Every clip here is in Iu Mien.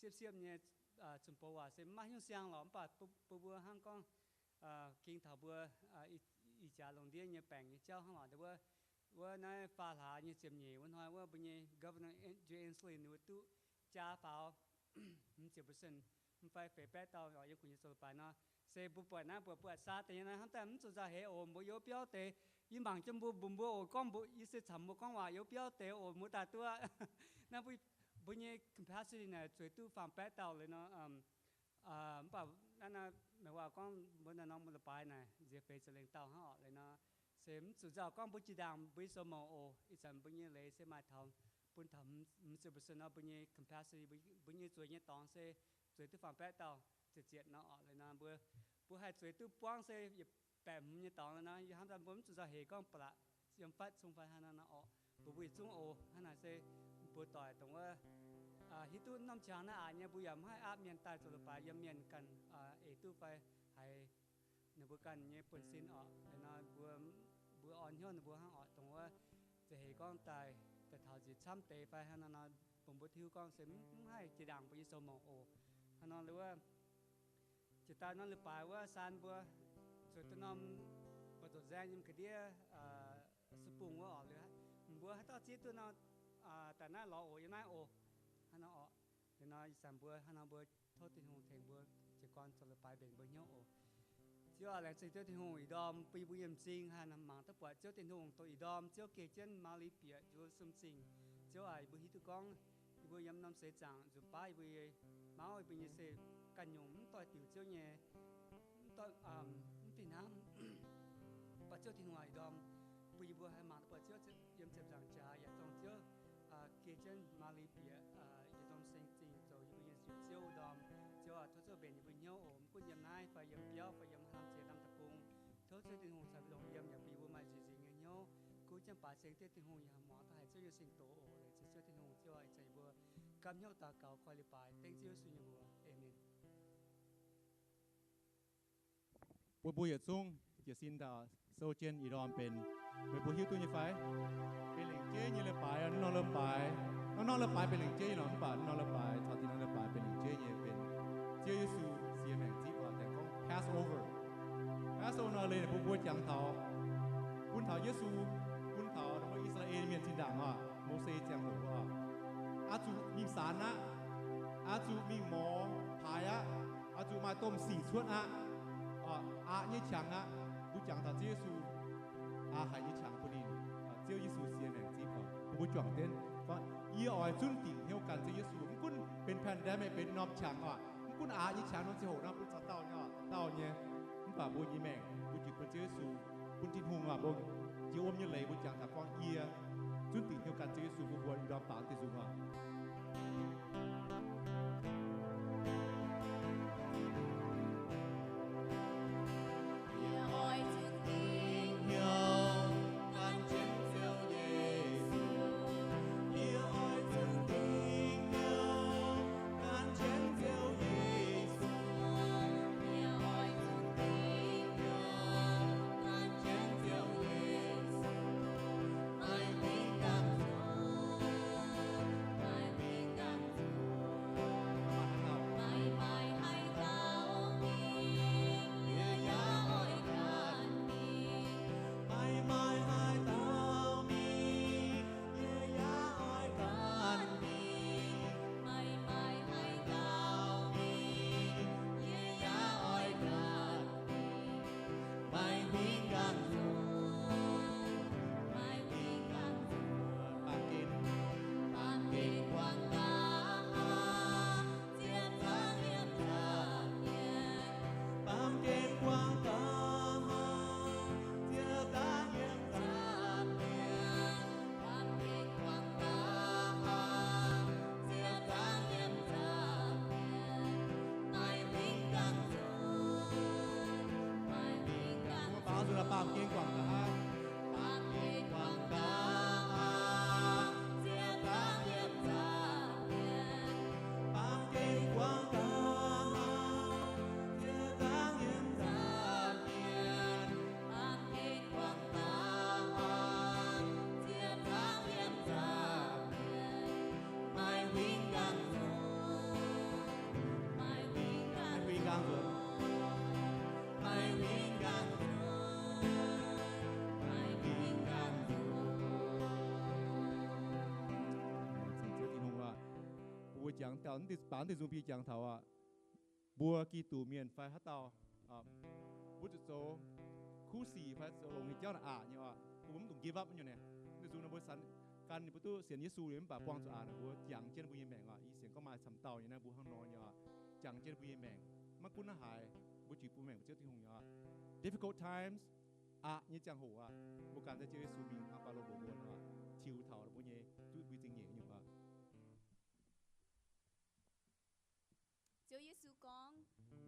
siepv-siepv nyei cun-bou waac se maiv hnyouv siang lorqc. Mv baac mbuo, mbuo hnangv gorngv ging taux mbuo ih jaax lungh ndiev nyei baengc nyei jauv hnangv lorqc. Wuov, wuov naaiv faam hlaax nyei ziepc nyeic wuov hnoi wuov mbuo nyei Governor Jay Inslee ninh mbuo duqv jaa faaux hmz ziepc percent, mv fai feix baeqv dauh yiem gu'nyuoz zoux leiz-baaix nor. Se mbuo buatc naaiv buatc buatc saa deix nyei naaiv hnamv daaih mv zuqc nzauh heix oc. Mbuo youz biauv deix, yie mangc jienv mbuo, mbuo mbuo oc gorngv mbuo, yie se camv mbuo gorngv waac youz biauv deix oc, mbuo daaih duqv. Naaiv mbuo nyei capacity naaic zueiz duqv faam baeqv dauh leiz nor. Mv baac naaiv naaiv meih waac gorngv mbuo naaiv norm leiz-baaix naaic nziex feix ziepc lengh dauh hnangv orqc. Leiz nor se mv zuqc nzauh gorngv mbuo jiex ndaangc mbuo nyei sou moc oc. Ih zanc mbuo nyei leiz se maaih taux bun taux hmz ziepc percent nor, mbuo nyei capacity, mbuo nyei zueiz nyei dorngx se zueiz duqv faam baeqv dauh ziepc ziepc nor orqc. Leiz nor mbuo, mbuo haih zueiz duqv buangv se yietc baeqc hmz nyei dorngx leiz nor, yie hnamv daaih mbuo mv zuqc nzauh heix gorngv ba'laqc yiem fatv cong fai hnangv naaiv nor orqc. Mbuo mbuo yietc zungv oc. Hnangv naaic se mbuo doic dongh wuov hiuv duqv norm qangx naaiv aqc nyei, mbuo yaac mv haih aapv mienh daaih zoux leiz-baaix yiem mienh ganh eix duqv fai haiz ninh mbuo ganh nyei buonv-sin orqc. Leiz nor mbuo, mbuo orn hnyouv ninh mbuo hnangv orqc. Dongh wuov nzauh heix gorngv daaih, daaih taux nziex camv deix fai hnangv naaiv nor, bun mbuo hiuv gorngv se mv haih jiex ndaangc mbuo nyei sou moc oc. Hnangv nor wuov jiex daaih norm leiz-baaix wuov saan mbuo zueiz duqv norm buoz-ndoqv nzaeng yiem ga'ndiev su bungh wuov orqc. Mbuo haaix dauh zieqv duqv nor, daaih naaiv lorz oc, yiem naaiv oc. Hnangv nor orqc. Liuz nor ih zanc mbuo hnangv nor mbuo tov Tin-Hungh tengx mbuo jiez gorn zoux leiz-baaix mbenc mbuo hnyouv oc. Ziouv aac, laengz zingh Ziouv Tin-Hungh ih ndorm bun yie mbuo yiem m'zing haih mangc duqv buatc Ziouv Tin-Hungh dongh ih ndorm Ziouv geh jienv Maa^li bieqc Ye^lu^saa^lem Zingh. Ziouv aac, yie mbuo hiuv duqv gorngv yie mbuo yiem norm seix zaangc nzunc baav yie mbuo nyei, mauv yie mbuo nyei se ganh nyungc mv doix-diuc Ziouv nyei, mv doix, mv fih hnangv. Mv baac Ziouv Tin-Hungh aac, ih ndorm bun yie mbuo haih mangc duqv buatc Ziouv yiem ziepc nzaangc jaax yaac dongh Ziouv geh jienv Maa^li bieqc Ye^lu^saa^lem Zingh zoux yie mbuo nyei nzuih Ziouv ndorm. Ziouv aac, tov Ziouv mbenc yie mbuo hnyouv oc. Mv gunv yiem naaiv fai yiem biauv fai yiem haaix norm ziex norm deic-bung, tov Ziouv Tin-Hungh caux mbuo longc yiem yaac bun yie mbuo maaih nzuih nzingx nyei hnyouv. Gunv jienv baaix ceng diev Tin-Hungh yaac muangx duqv haiz Ziouv nyei singx doz oc. Laengz zingh Ziouv Tin-Hungh. Ziouv aac, ih zanc yie mbuo gapv hnyouv daux gaux koi leiz-baaix dengv Ziouv Yesu nyei mbuox. Aamen. Bun mbuo yietc zungv jiez sin daaih sou jienv ih ndorm benx meih mbuo hiuv duqv nyei fai? Benx lengc jeiv nyei leiz-baaix, norm leiz-baaix, norm norm leiz-baaix benx lengc jeiv nyei nor, mv baac norm leiz-baaix caux da'nyeic norm leiz-baaix benx lengc jeiv nyei benx Ziouv Yesu siex maengc zipv oc. Daaih gorngv Passover. Passover nor leiz bun mbuo jangx taux, bun taux Yesu, bun taux I^saa^laa^en Mienh zinh ndaangc oc, Mose ziangh hoc oc, oix zuqc mingh saanx aqv, oix zuqc mingh morz paaix aqv, oix zuqc maaih domh sic cuotv aqv. Aqc nyei qangx aqv. Mbuo jangx taux Ziouv Yesu, aqc haic nyei qangx bun ninh. Ziouv Yesu siex maengc zipv oc, bun mbuo juangc jienv gorngv, yie oix zunv dingc hnyouv gan Ziouv Yesu. Mv gunv benx pandemic, benx norm qangx oc, mv gunv aqc nyei qangx norm ziangh hoc nor, bun zaux dauh nyei, dauh nyei, mv baac mbuo nyei maengc mbuo jiex bun Ziouv Yesu, bun Tin-Hungh oc. Mbuo jiex wuom nyei leiz mbuo jangx taux gorngv, yie zunv dingc hnyouv gan Ziouv Yesu. Bun mbuo ih ndorm baaux diuh nzungh oc. Yie oix zunv dingc hnyouv gan jienv Ziouv Yesu. Yie oix zunv dingc hnyouv gan jienv Ziouv Yesu. Yie oix zunv dingc hnyouv gan jienv Ziouv Yesu. Maaih huingx ganh nzunc, maaih huingx ganh nzunc. Maaih, maaih haaix dauh mingh, yie yaac oix ganh mingh. Maaih, maaih haaix dauh mingh, yie yaac oix ganh mingh. Maaih, maaih haaix dauh mingh, yie yaac oix ganh mingh. Maaih huingx ganh nzunc, maaih huingx ganh nzunc. Baamh gen, baamh gen buangh gaax, ziex zangv yiem nzangc mienh. Baamh gen buangh gaax, ziex zangv yiem nzangc mienh. Baamh gen buangh gaax, ziex zangv yiem nzangc mienh. Maaih huingx ganh nzunc, maaih huingx ganh nzunc. Baamh gen buangh gaax, baamh gen buangh gaax, ziex zangv yiem nzangc mienh. Baamh gen buangh gaax, ziex zangv yiem nzangc mienh. Baamh gen buangh gaax, ziex zangv yiem nzangc mienh. Maaih huingx ganh nzunc. jangx daaih, baac naaiv deix nzung biei jangx taux aqv, mbuo Giduc mienh fai haaix dauh, mbuo zuqc zoux kuv sic fai zoux longx nyei jauv naaic aqc nyei oc. Mbuo mv dungx give up nyei naaic. Naaiv deix nzung naaiv mbuo san gan ninh mbuo duqv sienx Yesu liuz mv baac buangh zuqc aqc naaic, mbuo jangx jienv mbuo nyei maengc oc. Ih sienx gorngv maaih camv dauh nyei naaiv mbuo hnangv nor nyei oc. Jangx jienv mbuo nyei maengc, maiv gunv haaix, mbuo jiex bun maengc mbuo Ziouv Tin-Hungh nyei oc. Difficult times, aqc nyei ziangh hoc aqv, mbuo gan daaih Ziouv Yesu mingh hnangv Baulo mbuox mbuo nor, tiux taux mbuo nyei, duqv mbuo zingh nyeic nyungc oc. Ziouv Yesu gorngv,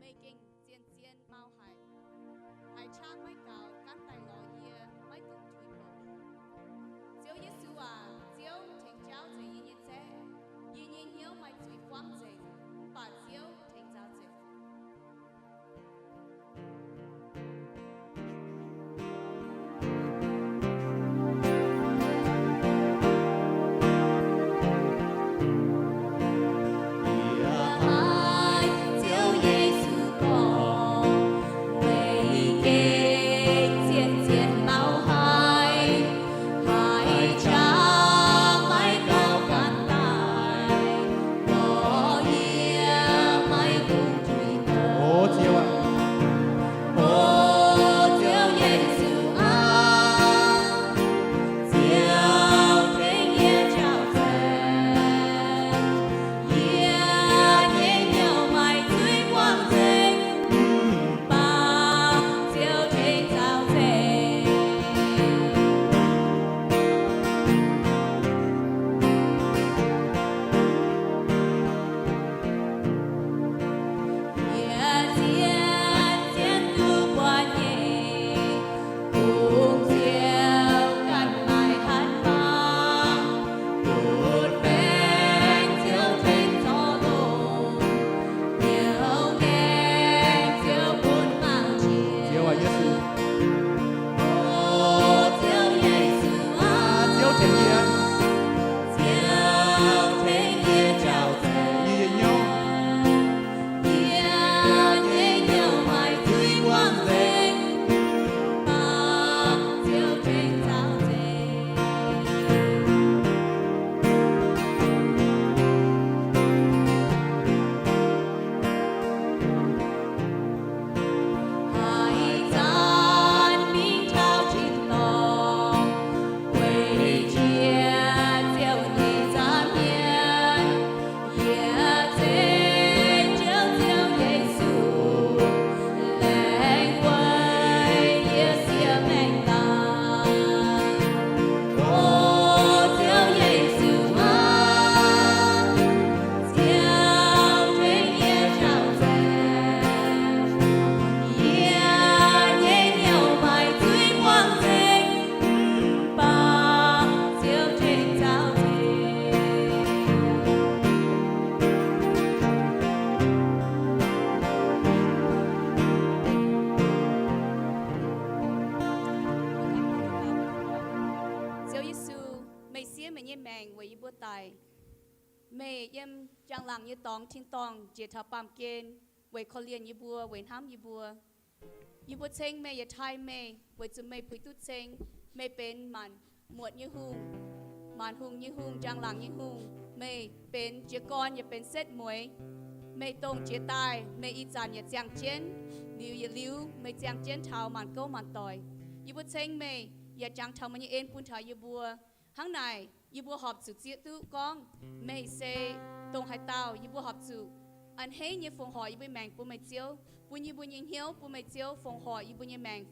meih gengh zien-zien mau haic. Haiz qaqv maiv gaux, gaanv daaih lorz yie, maiv dungx tuix longx. Ziouv Yesu aac, Ziouv tengx jauv nzengc yie nyei zaeqv. Yie nyei hnyouv maaih zuiz buangv nzengc, mv baac Ziouv tengx nzaaux nzengc. Yie haiz Ziouv Yesu gorngv, meih gengh zien-zien mau haic. Haiz qaqv maiv gaux gaanv daaih, lorz yie maiv dungx tuix longx. O Ziouv aac, o Ziouv Yesu aac, Ziouv tengx yie njaaux nzengc. Yie nyei hnyouv maaih zuiz buangv nzengc, mv baac Ziouv tengx nzaaux nzengc. Yie zien-zien duqv buatc nyei, bungx Ziouv ganh maaih hatc maangc, butv baengc Ziouv tengx zorc longx, hnyouv ngaengc Ziouv bun mangc jiex. Ziouv aac, Yesu. O Ziouv Yesu aac, Ziouv tengx yie, Ziouv tengx yie njaaux nzengc yie nyei hnyouv. Yie nyei hnyouv maaih zuiz buangv nzengc, mv baac Ziouv tengx nzaaux nzengc. Haaix zanc mingh taux tin-dorngh, weic jiex Ziouv nyei nza'hmien, yie zengc Ziouv, Ziouv Yesu, laengz weic yie siev maengc daaih. O Ziouv Yesu aac, Ziouv tengx yie njaaux nzengc. Yie nyei hnyouv maaih zuiz buangv nzengc, mv baac Ziouv tengx nzaaux nzengc. Ziouv Yesu, meih siev meih nyei maengc weic yie mbuo daic. Meih yiem njang-laangc nyei dorngx tin-dorngh njiec taux baamh gen weic korv-lienh yie mbuo, weic hnamv yie mbuo. Yie mbuo ceng meih yaac taaih meih, weic zuqc meih puix duqv ceng. Meih benx maanc muotc nyei hungh, maanc hungh nyei hungh, njang-laangc nyei hungh. Meih benx jiez gorn yaac benx setv mueiz. Meih dongh jiez daaih, meih ih zanc yaac ziangh jienv, liuz yietc liuz meih ziangh jienv taux maanc gouv maanc doic. Yie mbuo ceng meih yaac jangx taux meih nyei en bun taux yie mbuo. Hnangv naaic, yie mbuo horpc zuqc zieqv duqv gorngv meih se dongh haaix dauh. Yie mbuo horpc zuqc a'hneiv nyei fongc horc yie mbuo maengc bun meih Ziouv, bun yie mbuo nyei hnyouv bun meih Ziouv, fongc horc yie mbuo nyei maengc,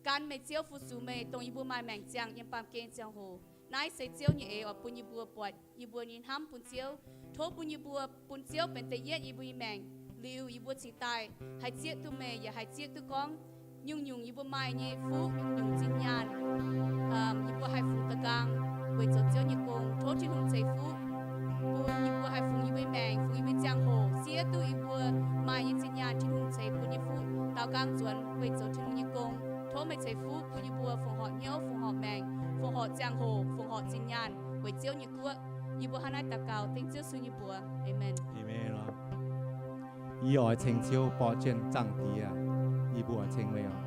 gan meih Ziouv, fu-sux meih, dongh yie mbuo maaih maengc ziangh yiem baamh gen ziangh hoc. Naaiv se Ziouv nyei eix oix bun yie mbuo buatc yie mbuo nyei hnamv bun Ziouv. Tov bun yie mbuo bun Ziouv benx da'yietv yie mbuo nyei maengc, liuz yie mbuo cingx daaih haih zieqv duqv meih, yaac haih zieqv duqv gorngv nyungc-nyungc yie mbuo maaih nyei fuqv, nyungc-nyungc zinh nyaanh, yie mbuo haih fungx da'nqaang weic zoux Ziouv nyei gong. Tov Tin-Hungh ceix fuqv bun yie mbuo haih fungx yie mbuo nyei maengc, fungx yie mbuo nyei ziangh hoc, zieqv duqv yie mbuo maaih nyei zinh nyaanh, Tin-Hungh ceix bun nyei fuqv, daaux nqaang nzuonx weic zoux Tin-Hungh nyei gong. Tov meih ceix fuqv bun yie mbuo fongc horc hnyouv, fongc horc maengc, fongc horc ziangh hoc, fongc horc zinh nyaanh weic Ziouv nyei guoqv. Yie mbuo hnangv naaiv daux gaux dengv Ziouv Yesu nyei mbuox. Aamen. Aamen. Yie oix ceng Ziouv borqv jienv Zaangc Diex, yie mbuo oix ceng meih oc.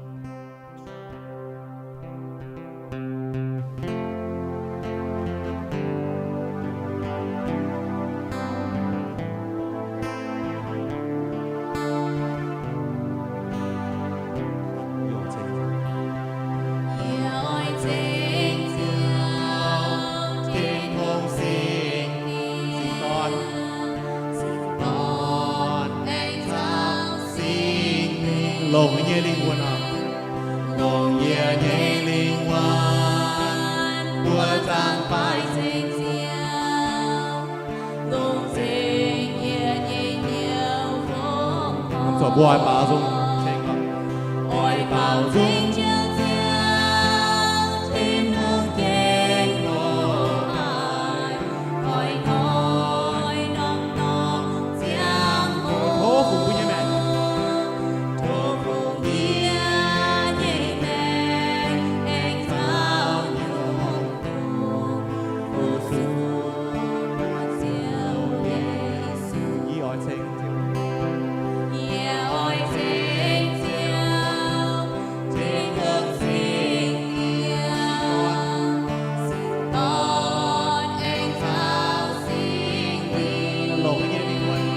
Mbuo oix baaux nzung ceng oc. Oix baaux nzung, Ziouv, Tin-Hungh gengh loz-hnoi, oix hnoi norm-norm ziangh hoc. Tov fungx mbuo nyei maengc. Tov fungx yie nyei maengc aengx caux nyungc-nyungc fu-sux bun Ziouv Yesu. Yie oix ceng Ziouv. Yie oix ceng Ziouv, Tin-Hungh Singx Lingh, Singx Dorn aengx caux Singx Lingh longc yie nyei lingh wuonh,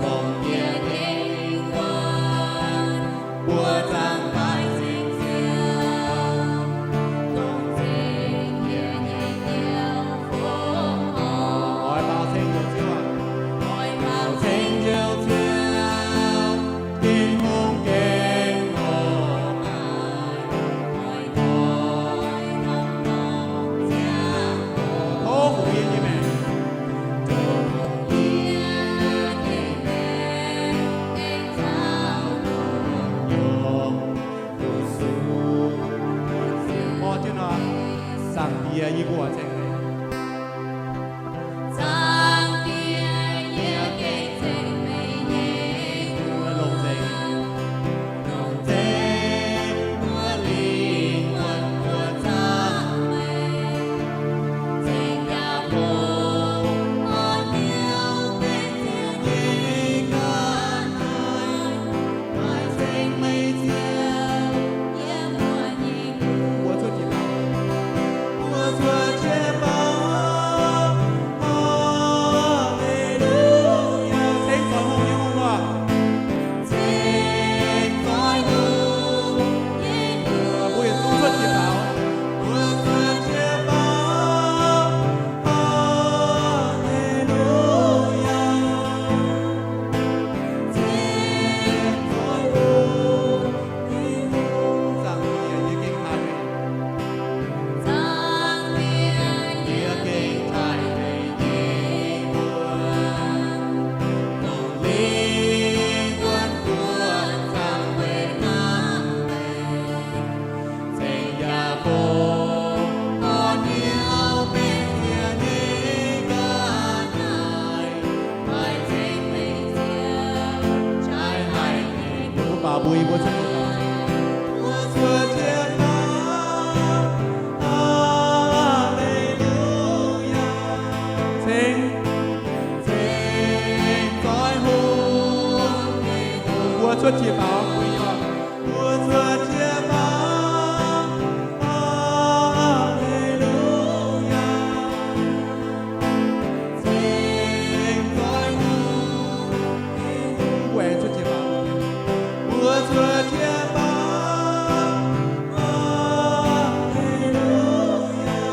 longc yie nyei lingh wuonh, mbuo zaangc maaih ceng Ziouv, dongh ceng yie nyei Ziouv fongc horc. Oix baaux ceng Ziouv aac. Oix baaux ceng Ziouv, Ziouv, Tin-Hungh gengh loz-hnoi, oix hnoi norm-norm ziangh hoc. Tov fungx yie nyei maengc. Tov fungx yie nyei maengc aengx caux nyungc-nyungc fu-sux bun Ziouv. Orv jienv nor, Zaangc Diex, yie mbuo ceng meih. Zaangc Diex, yie gengh ceng meih nyei longc nzengc, longc nzengc mbuo lingh wuonh mbuo zaangc meih. Ceng yaac fongc horc Ziouv, ceng Ziouv nyei ga'naaiv, maaih ceng meih Ziouv yiem wuonh nyei gu'nyuoz. Mbuo cuotv jiex baaux. Mbuo cuotv jiex baaux. Haa^le^lu^yaa. Ceng zoix hungh nyei hungh oc. Ceng zoix hungh nyei hungh. Mbuo yietc zungv cuotv jiex baaux. Mbuo cuotv jiex baaux. Haa^le^lu^yaa. Ceng zoix hungh nyei hungh. Zaangc Diex, yie gengh taaih meih. Zaangc Diex, yie gengh taaih meih nyei wuonh, dongh lingh wuonh mbuo zaangc weic hnamv meih. Ceng yaac fongc horc Ziouv, meih Ziouv nyei ga'naaiv, maaih ceng meih Ziouv jaaix haic nyei. Mbuo baaux mbuo, mbuo cuotv jiex baaux. Mbuo cuotv jiex baaux. Haa^le^lu^yaa. Ceng, ceng zoix hungh nyei hungh. Mbuo cuotv jiex baaux. Mbuo cuotv jiex baaux. Haa^le^lu^yaa. Ceng zoix hungh nyei hungh. Mbuo aengx cuotv jiex baaux. Mbuo cuotv jiex baaux. Haa^le^lu^yaa.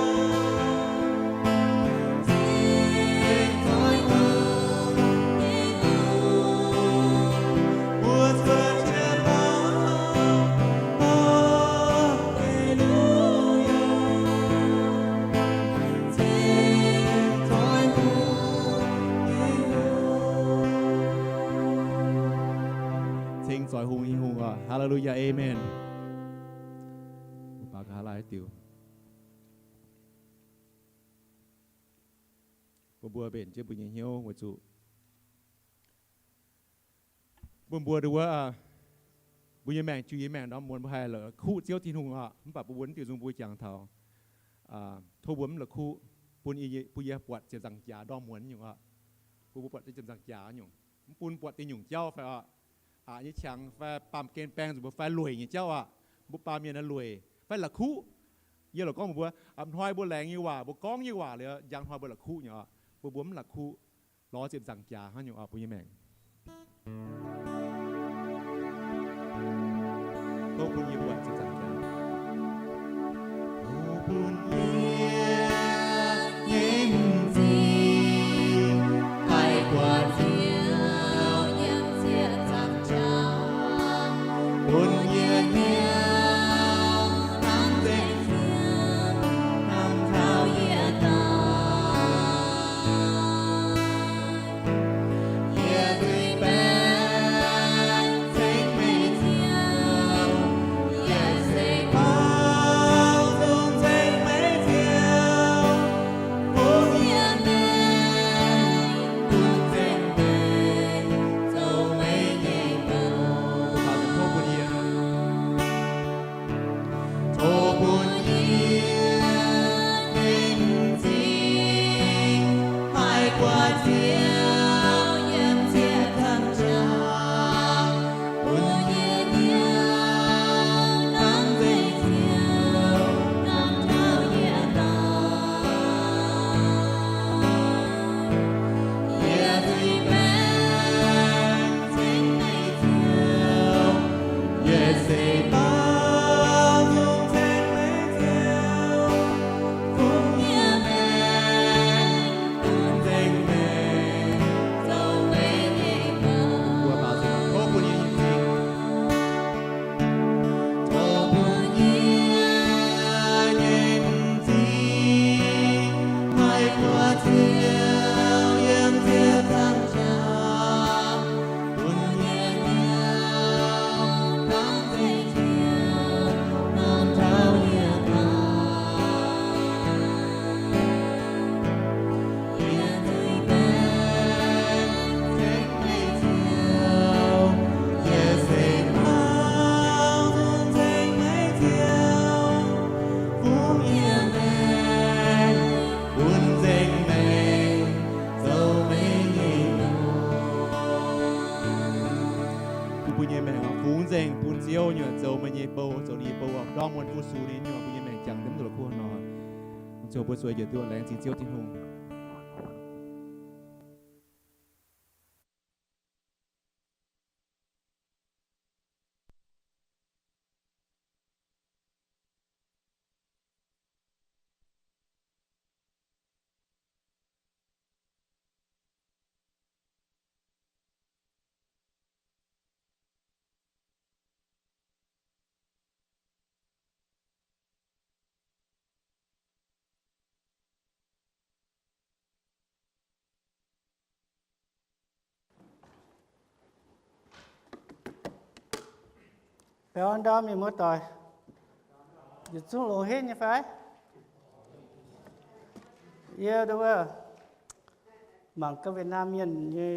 Ceng zoix hungh nyei hungh. Mbuo cuotv jiex baaux. Haa^le^lu^yaa. Ceng zoix hungh nyei hungh. Ceng zoix hungh nyei hungh oc. Haa^le^lu^yaa, aamen. Mbuo baaux ga'haav laai diuc. Bun mbuo mbenc jienv mbuo nyei hnyouv weic zuqc bun mbuo nduov wuov, mbuo nyei maengc, jiu nyei maengc ndorm muonz mbuo haih la'kuqv Ziouv Tin-Hungh oc. Mv baac bun mbuo naaiv diuh nzung mbuo jangx taux, tov mbuo mv la'kuqv, bun yie, bun yie buatc ziepc nzaangc jaax ndorm muonz nyungc oc. Bun mbuo buatc ziepc nzaangc jaax nyungc, mv bun buatc deix nyungc jauv fai oc, aqc nyei qangx fai baamh gen baeng nzunc mbuo fai lueic nyei jauv oc. Mbuo baamh mienh naaiv lueic fai la'kuqv. Yie lorz gorngv mbuox mbuo, a'hnoi mbuo laengz nyei waac, mbuo gorngv nyei waac liuz, njang hnoi mbuo la'kuqv nyei oc. Bun mbuo mv la'kuqv, lorz ziepc nzaangc jaax hnangv nyungc oc, bun nyei maengc. Tov bun yie buatc ziepc nzaangc jaax. Tov bun yie nyei m'zing haih buatc Ziouv yiem ziepc nzaangc jaax, bun yie hnyouv hnamv nzengc Ziouv, hnamv taux yie daaih. Yie zuiz baeqc Zengc bun Ziouv nyei, zoux meih nyei bou, zoux ninh nyei bou, dorng muonz fu-sux ninh nyei, bun nyei maengc jangx jienv mv duqv kuv nor. Ziouv bun zueiz njiec duqv laengz zingh Ziouv Tin-Hungh. Baengh orn ndau mienh muoz-doic, yietc zungv longx henv nyei fai? Yie nduov mangc gaax Việt Nam mienh nyei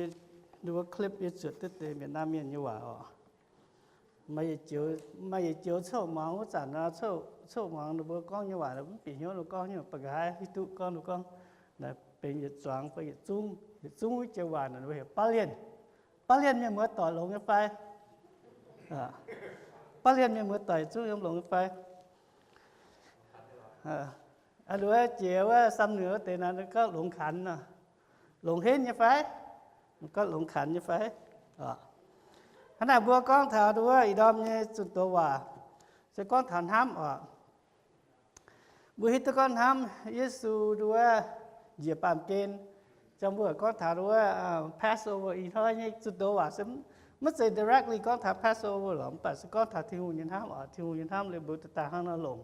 nduov clip yie zuotc duqv deix Việt Nam mienh nyei waac oc. Maaih yietc joux coqv muangx wuov zanc, coqv muangx ninh mbuo gorngv nyei waac mv bieqc hnyouv ninh gorngv nyei, ba'nqaaix hiuv duqv gorngv ninh gorngv benx yietc zuangx fai yietc zungv, yietc zungv wuov joux waac heuc baav lienh. Baav lienh mienh muoz-doic longx nyei fai? Baav lienh mienh muoz-doic yietc zungv yiem longx nyei fai? Nduov jiex wuov Sam Nui wuov deix naaiv gorngv longx kanx nor, longx henv nyei fai? Gorngv longx kanx nyei fai? Hnangv naaic mbuo gorngv taux nduov ih ndorm nyei zunh doz waac se gorngv taux hnamv oc. Mbuo hiuv duqv gorngv hnamv Yesu nduov njiec baamh gen, jangx mbuo gorngv taux nduov Passover ih hnoi nyei zunh doz waac se maiv zeiz directly gorngv taux Passover lorqc, mv baac se gorngv taux Tin-Hungh nyei hnamv oc. Tin-Hungh nyei hnamv liuz mbuo daaih hnangv nor longc.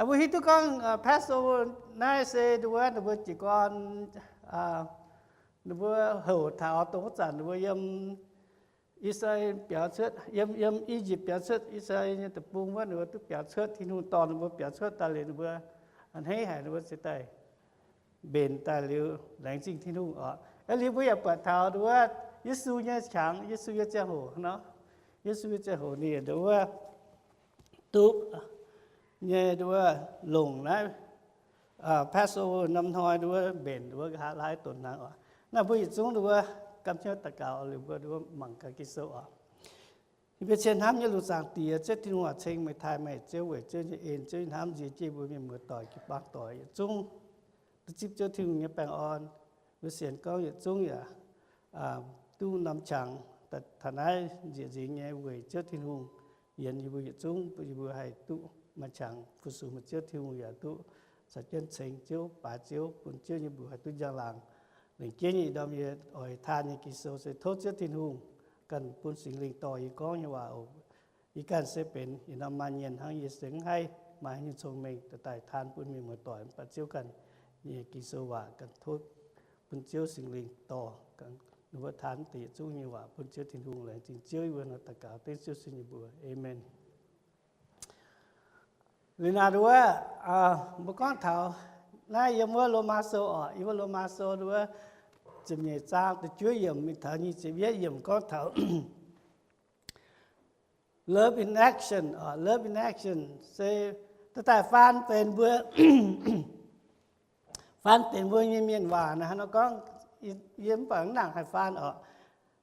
Mbuo hiuv duqv gorngv Passover naaiv se nduov ninh mbuo jiez gorn, ninh mbuo houc taux dongh wuov zanc ninh mbuo yiem I^saa^laa^en biaux cuotv, yiem, yiem I^yipv biaux cuotv, I^saa^laa^en nyei deic-bung wuov ninh mbuo duqv biaux cuotv, Tin-Hungh dorh ninh mbuo biaux cuotv daaih liuz ninh mbuo a'hneiv haic, ninh mbuo ziouc daaih mbenc daaih liuz laengz zingh Tin-Hungh oc. Aa, liuz mbuo yaac buatc taux nduov Yesu nyei qangx, Yesu nyei ziangh hoc nor, Yesu nyei ziangh hoc ninh nduov duqv nyei nduov longc naaiv Passover norm hnoi nduov mbenc nduov nqa'haav laaiv donx hnaangx oc. Naaiv mbuo yietc zungv nduov gamh hnyouv daux gaux liuz mbuo nduov mangc gaax Ging-Sou oc. Yie mbuo cien hnamv nyei lungh zaangc Diex, Ziouv Tin-Hungh aac, ceng meih taaih meih Ziouv weic Ziouv nyei en, Ziouv nyei hnamv nzie jienv mbuo mienh muoz-doic jiu-baang doic yietc zungv duqv zipv Ziouv Tin-Hungh nyei baengh orn. Mbuo sienx gorngv yietc zungv yaac duqv norm qangx taux naaiv nzieqc nzingx nyei weic Ziouv Tin-Hungh yienx yie mbuo yietc zungv, bun yie mbuo haih duqv maaih qangx fu-sux meih Ziouv Tin-Hungh, yaac duqv caux jienv ceng Ziouv, baaix Ziouv, bun Ziouv nyei mbuox haih duqv njang-laangc. Lengc jeiv nyei ih ndorm yie oix taan nyei Ging-Sou se tov Ziouv Tin-Hungh ganh bun Singx Lingh dorh yie gorngv nyei waac oc. Yie ganh se benx yietc norm maaih nyienh hnangv, yie se mv haih maaih haaix nyungc cong-mengh daaih taan bun mienh muoz-doic, mv baac Ziouv ganh nyei Ging-Sou waac ganh tov bun Ziouv Singx Lingh dorh ninh mbuo taan deix yietc zungv nyei waac bun Ziouv Tin-Hungh. Laengz zingh Ziouv, yie mbuo nor daux gaux dengv Ziouv Yesu nyei mbuox. Aamen. Liuz naaiv nduov, mbuo gorngv taux naaiv yiem wuov Lomaa Sou oc, yiem wuov Lomaa Sou nduov ziepc nyeic zaang da'juov yiemc mingh taux nyic ziepc yietv yiemc gorngv taux love in action oc, love in action se daaih daaih faan benx mbuo faan benx mbuo nyei mienh waac naaiv hnangv nor gorngv, yie mv baac mv nangc haih faan oc.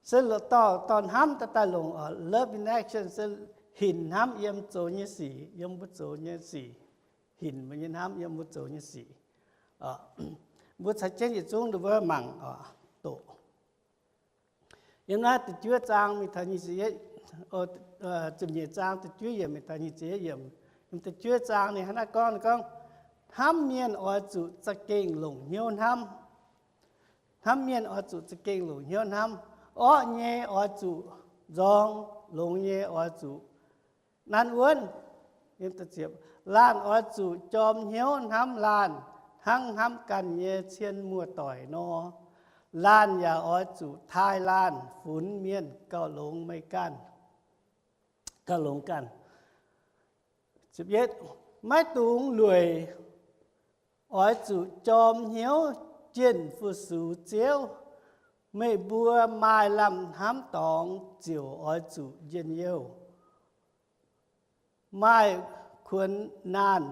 Se dorh dorh hnamv daaih daaih longc oc, love in action se hinc hnamv yiem zoux nyei sic, yiem mbuo zoux nyei sic, hinc mbuo nyei hnamv yiem mbuo zoux nyei sic. Mbuo caux jienv yietc zungv nduov mbuo mangc oc, doqc. Yiem naaiv da'juov zaang mingh taux nyic ziepc, ziepc nyeic zaang da'juov yiemc mingh taux nyic ziepc yietv yiemc. Yiem da'juov zaang ninh hnangv naaiv gorngv, ninh gorngv, hnamv mienh oix zuqc za'gengh longc hnyouv hnamv. Hnamv mienh oix zuqc za'gengh longc hnyouv hnamv. Orqv nyei oix zuqc nzorng, longx nyei oix zuqc nanv wuonv. Laanh oix zuqc jorm hnyouv hnamv laanh hnangv hnamv ganh nyei cien muoz-doic nor. Laanh yaac oix zuqc taaih laanh funx mienh gauh longx meih ganh, gauh longx ganh. Maiv dungx lueic, oix zuqc jorm hnyouv jienh fu-sux Ziouv. Meih mbuo maaih lamh hnamv dorngx ziouc oix zuqc njien-youh. Maaih kuonx naanh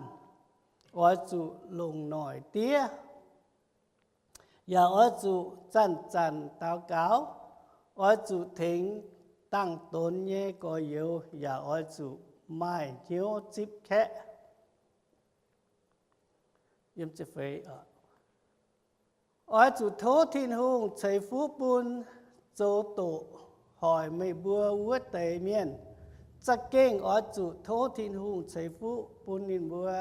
oix zuqc longc noic diev, yaac oix zuqc zanc-zanc daux gaux. Oix zuqc tengx dangh donx nyei gorx-youz yaac oix zuqc maaih hnyouv zipv kaeqv. Oix zuqc tov Tin-Hungh ceix fuqv bun zoux doqc hoic meih mbuo wuov deix mienh. Za'gengh oix zuqc tov Tin-Hungh ceix fuqv bun ninh mbuo,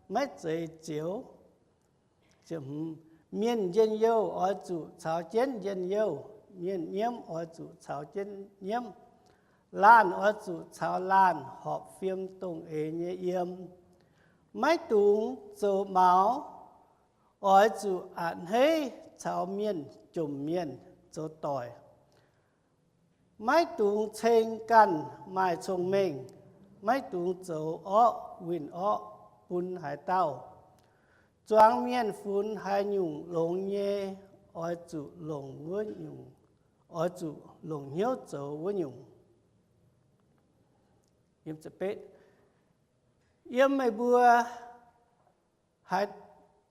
maiv zeiz zioux. Mienh njien-youh oix zuqc caux jienv njien-youh, mienh nyiemv oix zuqc caux jienv nyiemv, laanh oix zuqc caux laanh horpc fiem dongh eix nyei yiem. Maiv dungx zoux maux, oix zuqc a'hneiv caux mienh jomc mienh zoux doic. Maiv dungx ceng ganh maaih cong-mengh. Maiv dungx zoux orqv winh orqv bun haaix dauh. Zuangx mienh funx haaix nyungc longx nyei, oix zuqc longc wuov nyungc, oix zuqc longc hnyouv zoux wuov nyungc. Yiem meih mbuo,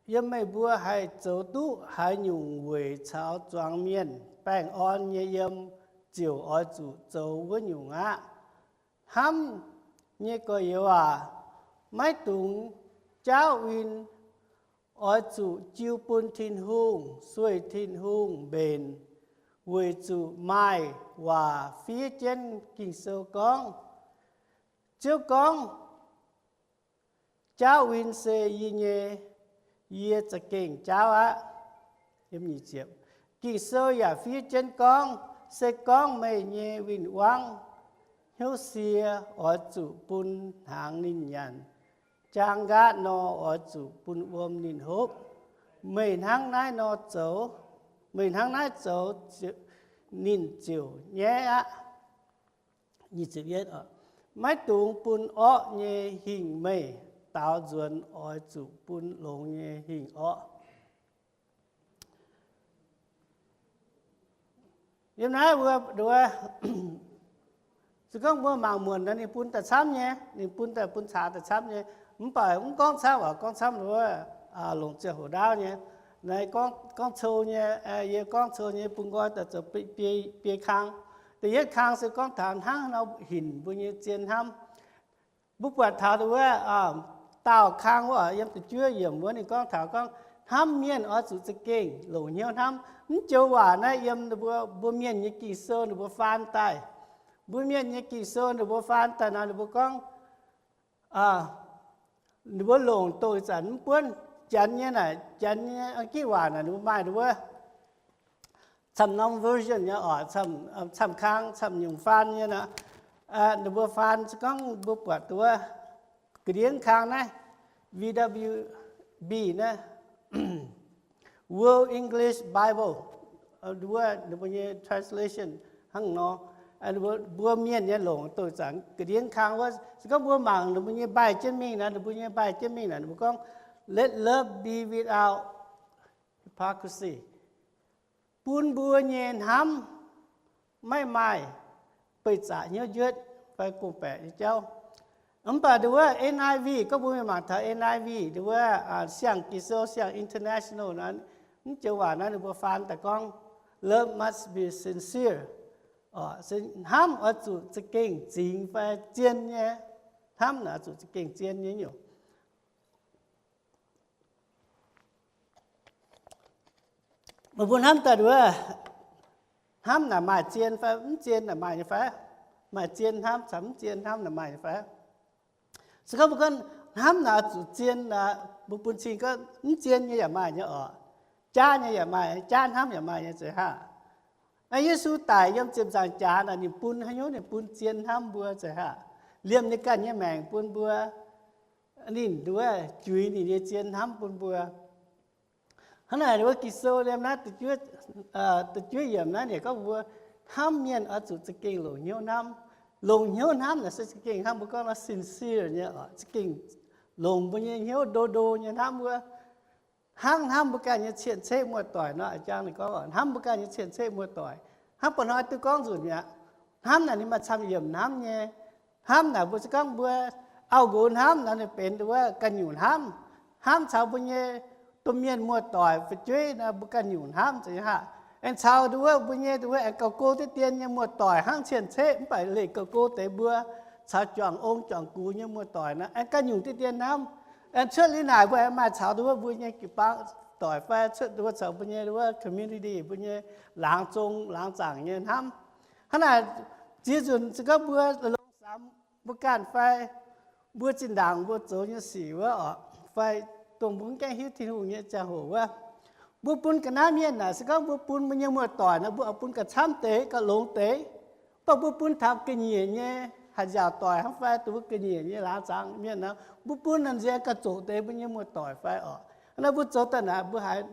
yiem meih mbuo haih zoux duqv haaix nyungc weic caux zuangx mienh baengh orn nyei yiem, ziouc oix zuqc zoux wuov nyungc aqv. Hnamv nyei gorx-youz aac, maiv dungx jaauv win. Oix zuqc jiu bun Tin-Hungh, sueih Tin-Hungh mbenc, weic zuqc maaih waac fiev jienv Ging-Sou gorngv, Ziouv gorngv, jaauv win se yie nyei, yie za'gengh jaauv aqv. Ging-Sou yaac fiev jienv gorngv, se gorngv meih nyei win-wangv hnyouv sie, oix zuqc bun hnaangx ninh nyanc. Jaang nqaatv nor, oix zuqc bun wuom ninh hopv. Meih hnangv naaiv nor zoux, meih hnangv naaiv zoux, ninh ziouc nyaiv aqv. Maiv dungx bun orqv nyei hingh meih daaux nzuonx, oix zuqc bun longx nyei hingh orqv. Yiem naaiv mbuo, se gorngv mbuo mangc muonc nor, ninh bun daaih camv nyei, ninh bun daaih bun caax daaih camv nyei. Mv baac mv gorngv camv, gorngv camv wuov, longc ziangh hoc ndaauv nyei. Naaiv gorngv cou nyei, yie gorngv cou nyei, bun nqoi daaih zoux biei kang. Da'yietv kang se gorngv taux hnangv nor hinc mbuo nyei zien hnamv. Mbuo buatc taux wuov daauh kang wuov, yiem da'juov yiemc wuov ninh gorngv taux gorngv hnamv mienh oix zuqc za'gengh longc hnyouv hnamv. Mv joux waac naaiv yiem mbuo mienh nyei Ging-Sou ninh mbuo faan daaih. Mbuo mienh nyei Ging-Sou ninh mbuo faan daaih nor ninh mbuo gorngv, ninh mbuo longc doqc ih zanc mv buonv Janx nyei naaic, Janx nyei Anggitv waac naaic ninh mbuo maaih ninh mbuo camv norm version nyei oc, camv kang, camv nyungc faan nyei nor. Ninh mbuo faan se gorngv mbuo buatc wuov ga'ndiev kang naaiv, V W B naaiv, World English Bible, wuov ninh mbuo nyei translation hnangv nor. Mbuo mienh nyei longc doqc zanc ga'ndiev kang wuov, se gorngv mbuo mangc ninh mbuo nyei mbaih jienv mingh naaic, ninh mbuo nyei mbaih jienv mingh naaic, ninh mbuo gorngv, Let love be without hypocrisy. Bun mbuo nyei hnamv maiv maaih beih zaqc hnyouv njuotv fai gorngv-baeqc nyei jauv. Mv baac nduov N I V, gorngv mbuo mienh mangc taux N I V, nduov Siang-Ging-Sou, Siang International naaiv, mv joux waac naaiv ninh mbuo faan daaih gorngv, Love must be sincere. Hnamv oix zuqc za'gengh zingx fai zien nyei. Hnamv naaic oix zuqc za'gengh zien nyei nyungc. Meih mbuo hnamv daaih nduov, hnamv naaic maaih zien fai mv zien naaic maaih nyei fai? Maaih zien hnamv caux mv zien hnamv naaic maaih nyei fai? Se gorngv mbuo gorngv hnamv naaic oix zuqc zien, mbuo bun cing gorngv mv zien nyei yaac maaih nyei oc. Jaav nyei yaac maaih, jaav hnamv yaac maaih nyei zeiz haah. Yesu daic yiem ziepc nzaangc jaax naaic ninh bun haaix nyungc? Ninh bun zien hnamv mbuo zeiz haah. Liemh ninh ganh nyei maengc bun mbuo. Ninh nduov juix ninh nyei zien hnamv bun mbuo. Hnangv naaic wuov Ging-Sou liemh naaiv da'juov yiemc naaiv ninh gorngv mbuo hnamv mienh oix zuqc za'gengh longc hnyouv hnamv. Longc hnyouv hnamv naaic se za'gengh hnangv mbuo gorngv nor sincere nyei, za'gengh longc mbuo nyei hnyouv ndo ndo nyei hnamv wuov. Hnangv hnamv mbuo ganh nyei cien-ceqv muoz-doic nor, a'jang ninh gorngv hnamv mbuo ganh nyei cien-ceqv muoz-doic. Hnangv mba'hnoi duqv gorngv nzunc mi'aqv. Hnamv naaic ninh maaih camv yiemc hnamv nyei. Hnamv naaic mbuo se gorngv mbuo auv-nqox hnamv naaic ninh benx nduov ganh nyungc hnamv. Hnamv caux mbuo nyei domh mienh muoz-doic fu'jueiv naaic mbuo ganh nyungc hnamv zeiz haah. Aengx caux nduov mbuo nyei nduov aengx gauh go diqv dien nyei muoz-doic hnangv cien-ceqv mv baac leih gauh go deix mbuo caux juangc ong juangc gux nyei muoz-doic nor, aengx ganh nyungc diqv dien hnamv. Aengx cuotv liuz naaic mbuo aengx maaih caux nduov mbuo nyei jiu-baang doic fai cuotv nduov caux mbuo nyei nduov community, mbuo nyei laangz zong laangz zaangc nyei hnamv. Hnangv naaic, ziex nzunc se gorngv mbuo longx samx mbuo ganh fai mbuo zinh ndaangc mbuo zoux nyei sic wuov oc, fai dongh mbuo mv gaengh hiuv Tin-Hungh nyei ziangh hoc wuov, mbuo bun ga'naaiv mienh naaic se gorngv mbuo bun mbuo nyei muoz-doic nor, mbuo oix bun gauh camv deix, gauh longx deix. Mv baac mbuo bun taux ga'nyiec nyei haaix nziaauc doic hnangv fai dongh mbuo ga'nyiec nyei laangz zaangc mienh nor, mbuo bun naaic nziex gauh zoqc deix mbuo nyei muoz-doic fai oc. Naaiv mbuo zoux daaih naaic mbuo haiz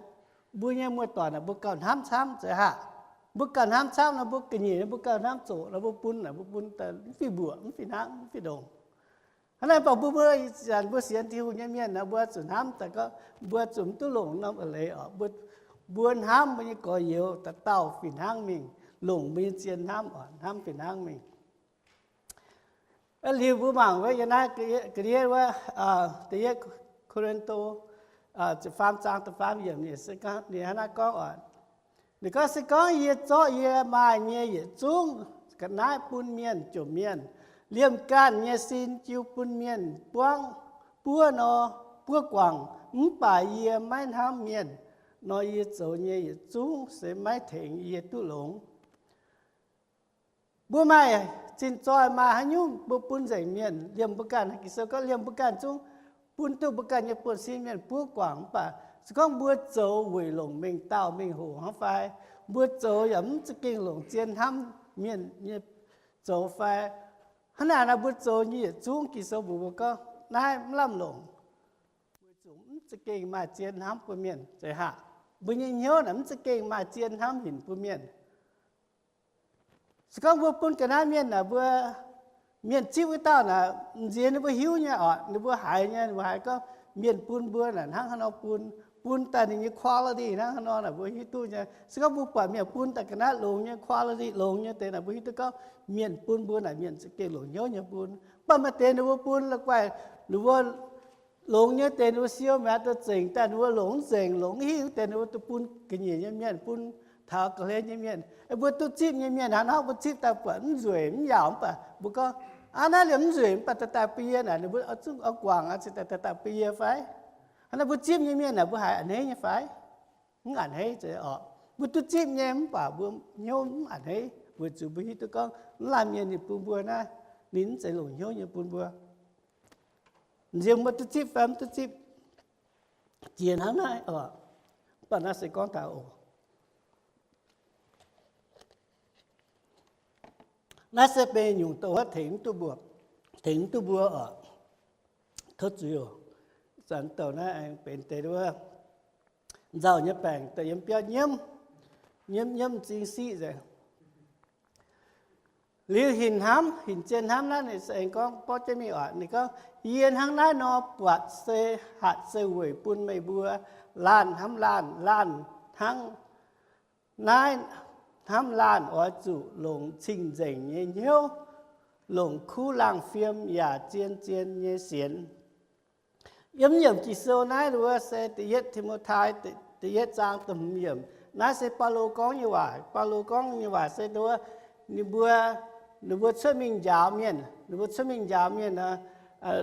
mbuo nyei muoz-doic naaic mbuo gauh hnamv camv zeiz haac. Mbuo gauh hnamv camv nor, mbuo ga'nyiec nyei mbuo gauh hnamv zoqc nor, mbuo bun naaic mbuo bun daaih mv fih mbuoqc, mv fih hnangv, mv fih ndongc. Hnangv naaic mv baac mbuo, mbuo zanc mbuo sienx Tin-Hungh nyei mienh nor, mbuo zuqc hnamv daaih gorngv mbuo zuqc mv duqv longc norm eix leiz oc. Mbuo, mbuo hnamv mbuo nyei gorx-youz dauh dauh fih hnangv mingh, longc mbuo nyei zien hnamv oc, hnamv fih hnangv mingh. Liuz mbuo mangc wuov yiem naaiv ga'ndiev wuov, da'yietv Ko^lin^to ziepc faam zaang da'faam yiemc, ninh hnangv naaiv gorngv oc. Ninh gorngv, se gorngv yie zorqv yie maaih nyei yietc zungv ga'naaiv bun mienh jomc mienh, liemh ganh nyei sin jiu bun mienh buangv buov nor, buov guangc, mv baac yie maiv hnamv mienh nor, yie zoux nyei yietc zungv se maiv tengx yie duqv longx. Mbuo maaih zinh zoih maaih haaix nyungc mbuo bun nzengc mienh, liemh mbuo ganh, Ging-Sou gorngv liemh mbuo ganh zungv bun duqv mbuo ganh nyei buonv-sin mienh buov guangc, mv baac se gorngv mbuo zoux weic longc mengh dauh mengh hoc hnangv fai, mbuo zoux yaac mv za'gengh longc zien hnamv mienh nyei zoux fai, hnangv naaic nor mbuo zoux nyei yietc zungv Ging-Sou mbuox mbuo gorngv naaiv mv lamh longc, weic zuqc mv za'gengh maaih zien hnamv bun mienh zeiz haac. Mbuo nyei hnyouv naaic mv za'gengh maaih zien hnamv hinc bun mienh. Se gorngv mbuo bun ga'naaiv mienh naaic, mbuo, mienh zipv wuov dauh naaic, nziex ninh mbuo hiuv nyei oc, ninh mbuo haiz nyei, ninh mbuo haiz gorngv mienh bun mbuo naaic hnangv haaix nor bun, bun daaih ninh nyei quality hnangv haaix nor naaic mbuo hiuv duqv nyei. Se gorngv mbuo buatc mienh bun daaih ga'naaiv longx nyei, quality longx nyei deix naaic, mbuo hiuv duqv gorngv mienh bun mbuo naaic mienh za'gengh longc hnyouv nyei bun. Mv baac maaih deix ninh mbuo bun la'guaih ninh mbuo longx nyei deix ninh mbuo siou mi'aqv, duqv zengc daaih ninh mbuo longc mv nzengc, longc mv hingh deix ninh mbuo duqv bun ga'nyiec nyei mienh, bun taux ga'hlen nyei mienh. Mbuo duqv zipv nyei mienh hnangv nor, mbuo zipv daaih buatc mv nzueic mv yaauc, mv baac mbuo gorngv, aav, naaiv liemh mv nzueic, mv baac daaih daaih bun yie naaic, ninh mbuo oix zuqc oix guangc aqv, cingx daaih daaih daaih bun yie fai? Hnangv naaiv mbuo zipv nyei mienh naaic, mbuo haiz a'hneiv nyei fai? Mv a'hneiv zeiz oc. Mbuo duqv zipv nyei mv baac mbuo hnyouv mv a'hneiv, weic zuqc mbuo hiuv duqv gorngv mv laanh mienh ninh bun mbuo naaiv, ninh mv zeiz longc hnyouv nyei bun mbuo. Nziex mbuo duqv zipv fai mv duqv zipv, jiex hnangv naaiv oc. Mv baac naaiv se gorngv taux oc, naaiv se benx nyungc douc wuov tengx mv duqv mbuo, tengx mv duqv mbuo oc. Tov zuiz oc. Zanc douc naaiv aengx benx deix wuov nzauh nyei baengc daaih yiem biauv nyiemv, nyiemv nyiemv m'zing siqv nzengc. Liuz hinc hnamv, hinc zien hnamv naaiv ninh se aengx gorngv borqv jienv mingh oc. Ninh gorngv, yie hnangv naaiv nor buatc se hatc se weic bun meih mbuo laanh hnamv laanh, laanh hnangv naaiv hnamv laanh oix zuqc longc cing-nzengc nyei hnyouv, longc kuv laangh fiem yaac zien-zien nyei sienx. Yiem yiemc Ging-Sou naaiv nduov se da'yietv Ti^mo^tai, da'yietv zaang da'hmz yiemc. Naaiv se Baulo gorngv nyei waac. Baulo gorngv nyei waac se nduov, ninh mbuo, ninh mbuo cuotv mingh njaaux mienh, ninh mbuo cuotv mingh njaaux mienh,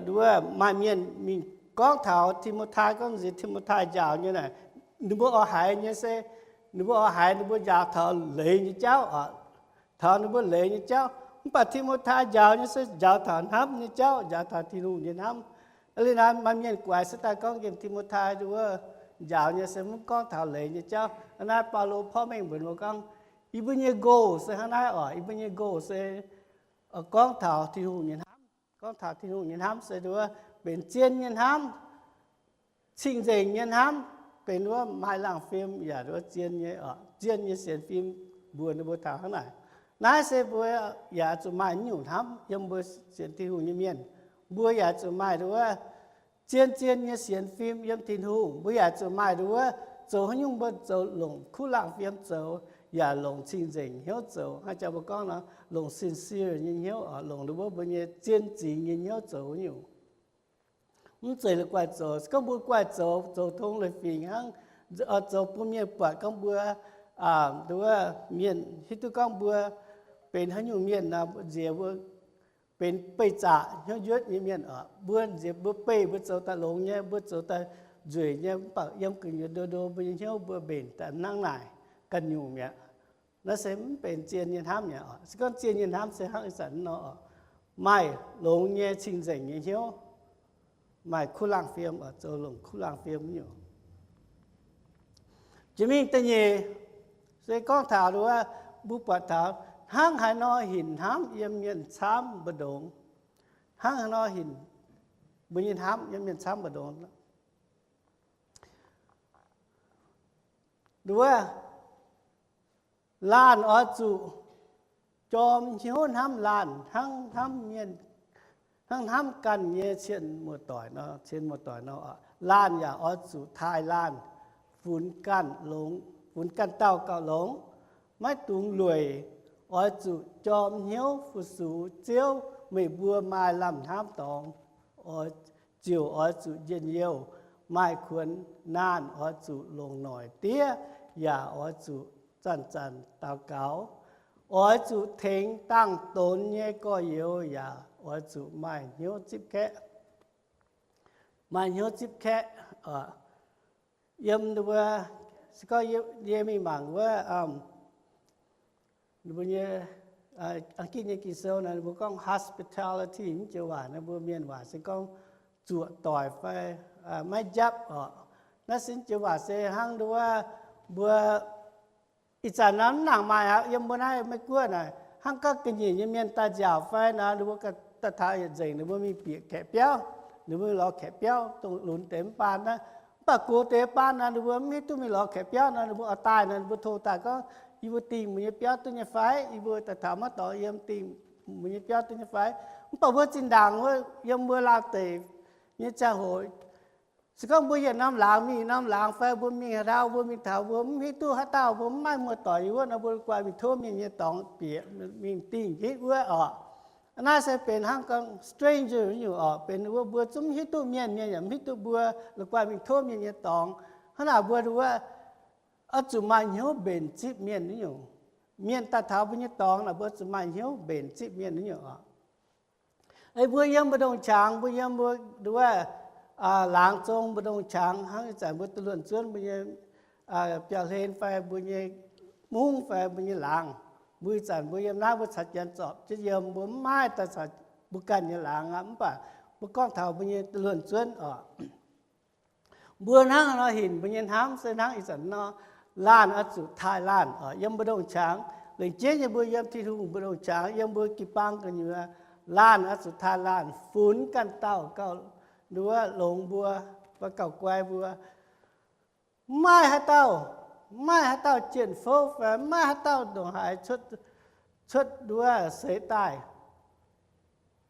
nduov maaih mienh mingh gorngv taux Ti^mo^tai, gorngv nziex Ti^mo^tai njaaux nyei naaic, ninh mbuo oix haiz nyei se, ninh mbuo oix haiz ninh mbuo njaaux taux leiz nyei jauv oc, taux ninh mbuo leiz nyei jauv. Mv baac Ti^mo^tai njaaux nyei se njaaux taux hnamv nyei jauv, njaaux taux Tin-Hungh nyei hnamv. Liuz naaiv maaih mienh guaix se daaih gorngv nqemh Ti^mo^tai nduov njaaux nyei se mv gorngv taux leiz nyei jauv. Naaiv Baulo porv mengh mbuox mbuo gorngv, yie mbuo nyei goal se hnangv naaiv oc, yie mbuo nyei goal se gorngv taux Tin-Hungh nyei hnamv. Gorngv taux Tin-Hungh nyei hnamv se nduov benx zien nyei hnamv, cing-nzengc nyei hnamv, benx nduov maaih laangh fim yaac nduov zien nyei, zien nyei sienx fim mbuox ninh mbuo taux hnangv naaic. Naaiv se mbuo yaac zuqc maaih nyungc hnamv yiem mbuo sienx Tin-Hungh nyei mienh. Mbuo yaac zuqc maaih nduov zien-zien nyei sienx fim yiem Tin-Hungh. Mbuo yaac zuqc maaih nduov zoux haaix nyungc mbuo zoux longc kuv laangh fim zoux, yaac longc cing-nzengc hnyouv zoux. Hnangv jang mbuo gorngv nor, longc sincere nyei hnyouv oc, longc nduov mbuo nyei zien zingx nyei hnyouv zoux nyungc. Mv zeiz la'guaih zoux, se gorngv mbuo guaih zoux, zoux tong leiz-fingx hnangv, zoux bun mienh buatc gorngv mbuo Nduov mienh hiuv duqv gorngv mbuo benx haaix nyungc mienh nor, nziex mbuo benx beih zaqc hnyouv njuotv nyei mienh oc. Mbuo nziex mbuo beih mbuo zoux daaih longx nyei, mbuo zoux daaih nzueic nyei, mv baac yiem gu'nyuoz ndo ndo mbuo nyei hnyouv mbuo mbenc daaih hnangv naaic ganh nyungc mi'aqv. Naaiv se mv benx zien nyei hnamv mi'aqv oc. Se gorngv zien nyei hnamv se hnangv ih zanc nor oc, maaih longx nyei cing-nzengc nyei hnyouv, maaih kuv laangh fiem oc, zoux longc kuv laangh fiem nyungc. Jiex mingh da'nyeic, se gorngv taux nduov, mbuo buatc taux hnangv haaix nor hinc hnamv yiem mienh camv mbu'ndongx. Hnangv haaix nor hinc mbuo nyei hnamv yiem mienh camv mbu'ndongx. Nduov, laanh oix zuqc jorm hnyouv hnamv laanh, hnangv hnamv mienh, hnangv hnamv ganh nyei cien muoz-doic nor, cien muoz-doic nor. Laanh yaac oix zuqc taaih laanh, funx ganh longx, funx ganh dauh gauh longx, maiv dungx lueic. Oix zuqc jorm hnyouv fu-sux Ziouv, meih mbuo maaih lamh hnamv dorngx, oix, ziouc oix zuqc njien-youh. Maaih kuonx naanh oix zuqc longc noic diev, yaac oix zuqc zanc-zanc daux gaux. Oix zuqc tengx dangh donx nyei gorx-youz, yaac oix zuqc maaih hnyouv zipv kaeqv. Maaih hnyouv zipv kaeqv. Yiem mbuo, se gorngv yie mingh mangc wuov, mbuo nyei, Gitv nyei Ging-Sou naaic, mbuo gorngv hospitality, mv joux waac naaiv, mbuo mienh waac se gorngv zuoqc doic fai maiv njapv oc. Naaiv se mv joux waac se hnangv nduov, mbuo ih zanc naaiv mv nangc maaih aqv. Yiem mbuo naaiv Meiv Guoqv naaic, hnangv gorngv ga'nyiec nyei mienh daaih nziaauc fai nor, ninh mbuo daaih taux yietc nzengc ninh mbuo mingh bieqc kaeqv biauv, ninh mbuo mingh lorz kaeqv biauv, dongh lunx deix mv baan naaiv. Mv baac gox deix baan nor, ninh mbuo mv hiuv duqv mingh lorz kaeqv biauv nor, ninh mbuo oix daaih nor, ninh mbuo tov daaih gorngv, yie mbuo dingh meih nyei biauv duqv nyei fai? Yie mbuo daaih taux maiv dorngx yiem, dingh meih nyei biauv duqv nyei fai? Mv baac mbuo zinh ndaangc wuov yiem mbuo laauh deic nyei ziangh hoc, se gorngv mbuo yietc norm laangz mingh norm laangz fai mbuo mingh haaix ndau, mbuo mingh taux mbuo mv hiuv duqv haaix dauh, mbuo mv maaih muoz-doic yiem wuov nor, mbuo guai mingh tov mienh nyei dorngx bieqc mingh dingh hitv wuov oc. Naaiv se benx hnangv gorngv stranger nyungc oc, benx wuov mbuo zungv mv hiuv duqv mienh, mienh yaac mv hiuv duqv mbuo, la'guaih mingh tov mienh nyei dorngx. Hnangv naaic mbuo wuov oix zuqc maaih hnyouv mbenc zipv mienh nyungc. Mienh daaih taux mbuo nyei dorngx naaic, mbuo zuqc maaih hnyouv mbenc zipv mienh nyungc oc. Ei mbuo yiem mbu'ndongx qangx, mbuo yiem mbuo nduov laangz zong mbu'ndongx qangx, hnangv ih zanc mbuo dunh luonh zuonv mbuo nyei biauv-hlen fai mbuo nyei mungv fai mbuo nyei laangz. Mbuo ih zanc mbuo yiem naaiv mbuo caux janx zorpc jienv yiem, mbuo mv maaih daaih caux mbuo ganh nyei laangz aqv. Mv baac mbuo gorngv taux mbuo nyei dunh luonh zuonv oc, mbuo hnangv nor hinc mbuo nyei hnamv se hnangv ih zanc nor, laanh oix zuqc taaih laanh oc. Yiem mbu'ndongx qangx, lengc jeiv nyei mbuo yiem Tin-Hungh mbu'ndongx qangx, yiem mbuo jiu-baang gu'nyuoz, laanh oix zuqc taaih laanh, funx ganh dauh gauh nduov longx mbuo fai gauh guai mbuo. Mv maaih haaix dauh, mv maaih haaix dauh jien-fouv fai mv maaih haaix dauh ndongc haaix cuotv nduov seix daaih.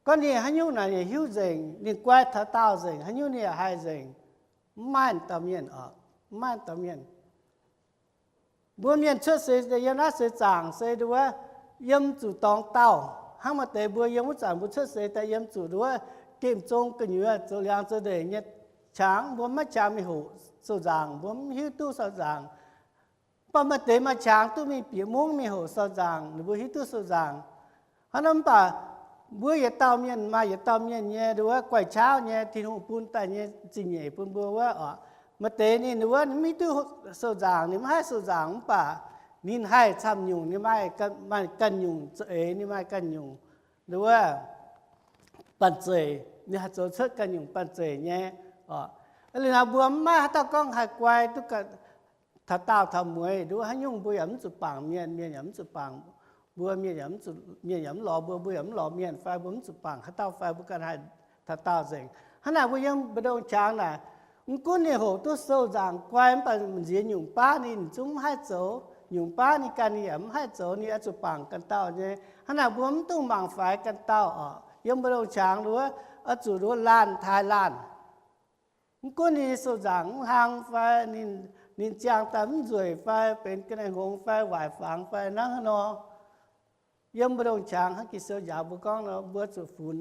Gorngv ninh haaix nyungc naaic ninh hiuv nzengc, ninh guai taux daauh nzengc, haaix nyungc ninh yaac haih nzengc. Mv maaih dauh mienh oc, mv maaih dauh mienh. Mbuo mienh cuotv seix daaih yiem naaiv seix zaangc se nduov yiem zuqc dorngx dauh. Hnangv maaih deix mbuo yiem wuov zanc mbuo cuotv seix daaih yiem zuqc nduov gemh zong gu'nyuoz zoux liangx zoux ndeic nyei qangx, mbuo maiv qangx mingh hoqc sou-nzaangc, mbuo mv hiuv duqv sou-nzaangc. Mv baac maaih deix maaih qangx duqv mingh bieqc mungv mingh hoqc sou-nzaangc, ninh mbuo hiuv duqv sou-nzaangc. Hnangv naaic mv baac mbuo yietc dauh mienh maaih yietc dauh mienh nyei nduov guai-qaauv nyei Tin-Hungh bun daaih nyei zingh nyeic bun mbuo wuov oc. Maaih deix ninh nduov ninh mv hiuv duqv sou-nzaangc, ninh mv haih sou-nzaangc, mv baac ninh haih camv nyungc, ninh maaih ganh nyungc za'eix, ninh maaih ganh nyungc nduov banh zeic, ninh haih zoux cuotv ganh nyungc banh zeic nyei oc. Liuz naaic mbuo mv maaih haaix dauh gorngv haih guai duqv taux daauh taux mueiz nduov. Haaix nyungc mbuo yaac mv zuqc bangc mienh, mienh yaac mv zuqc bangc mbuo, mienh yaac mv zuqc, mienh yaac mv lorz mbuo, mbuo yaac mv lorz mienh fai mbuo mv zuqc bangc haaix dauh fai mbuo ganh haih taux daauh nzengc. Hnangv naaic mbuo yiem mbu'ndongx qangx naaic, mv gunv ninh hoqc duqv sou-nzaangc guai mv baac nziex nyungc baav ninh zungv mv haih zoux, nyungc baav ninh ganh ninh yaac mv haih zoux, ninh oix zuqc bangc ganh dauh nyei. Hnangv naaic mbuo mv dungx mangc faix ganh dauh oc. Yiem mbu'ndongx qangx nduov oix zuqc nduov laanh taaih laanh. Mv gunv ninh sou-nzaangc mv hlang fai ninh ziangh daaih mv nzueic fai benx ga'naaiv hngongx fai waaic fangx fai hnangv haaix nor, yiem mbu'ndongx qangx hnangv Ging-Sou njaaux mbuo gorngv nor, mbuo zuqc funx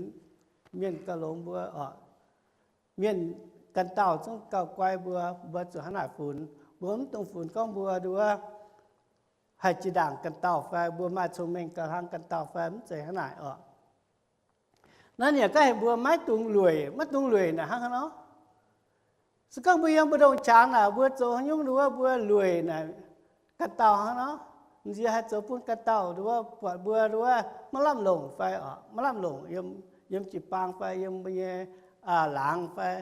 mienh gauh longx mbuo oc. Mienh ganh dauh zungv gauh guai mbuo, mbuo zuqc hnangv naaic funx. Mbuo mv dungx funx gorngv mbuo nduov haih jiex ndaangc ganh dauh fai mbuo maaih cong-mengh ganh hlang ganh dauh fai mv zeiz hnangv naaic oc. Naaiv ninh yaac gorngv heuc mbuo maiv dungx lueic. Maiv dungx lueic naaic hnangv haaix nor? Se gorngv mbuo yiem mbu'ndongx qangx naaic mbuo zoux haaix nyungc nduov mbuo lueic naaic, ganh dauh hnangv nor, nziex haih zoux bun ganh dauh nduov buatc mbuo nduov maiv lamh longc fai oc, maiv lamh longc yiem jiu-baang fai yiem mbuo nyei laangz fai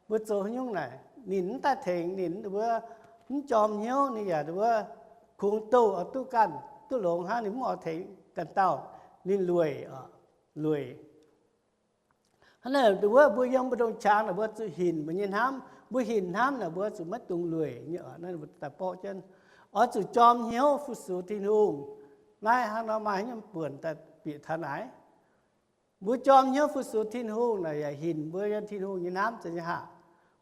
mbuo zoux haaix nyungc naaic ninh mv daaih tengx, ninh nduov mv jorm hnyouv, ninh yaac nduov kungx doh oix duqv ganh duqv longx hnangv, ninh mv oix tengx ganh dauh, ninh lueic oc, lueic. Hnangv naaic nduov mbuo yiem mbu'ndongx qangx naaic mbuo zuqc hinc mbuo nyei hnamv. Mbuo hinc hnamv naaic mbuo zuqc maiv dungx lueic nyei oc. Naaiv mbuo daaih borqv jienv oix zuqc jorm hnyouv fu-sux Tin-Hungh. Naaiv hnangv nor maaih haaix nyungc buonc daaih bieqc taux naaic? Mbuo jorm hnyouv fu-sux Tin-Hungh naaic yaac hinc mbuo nyei Tin-Hungh nyei hnamv za'gengh haac.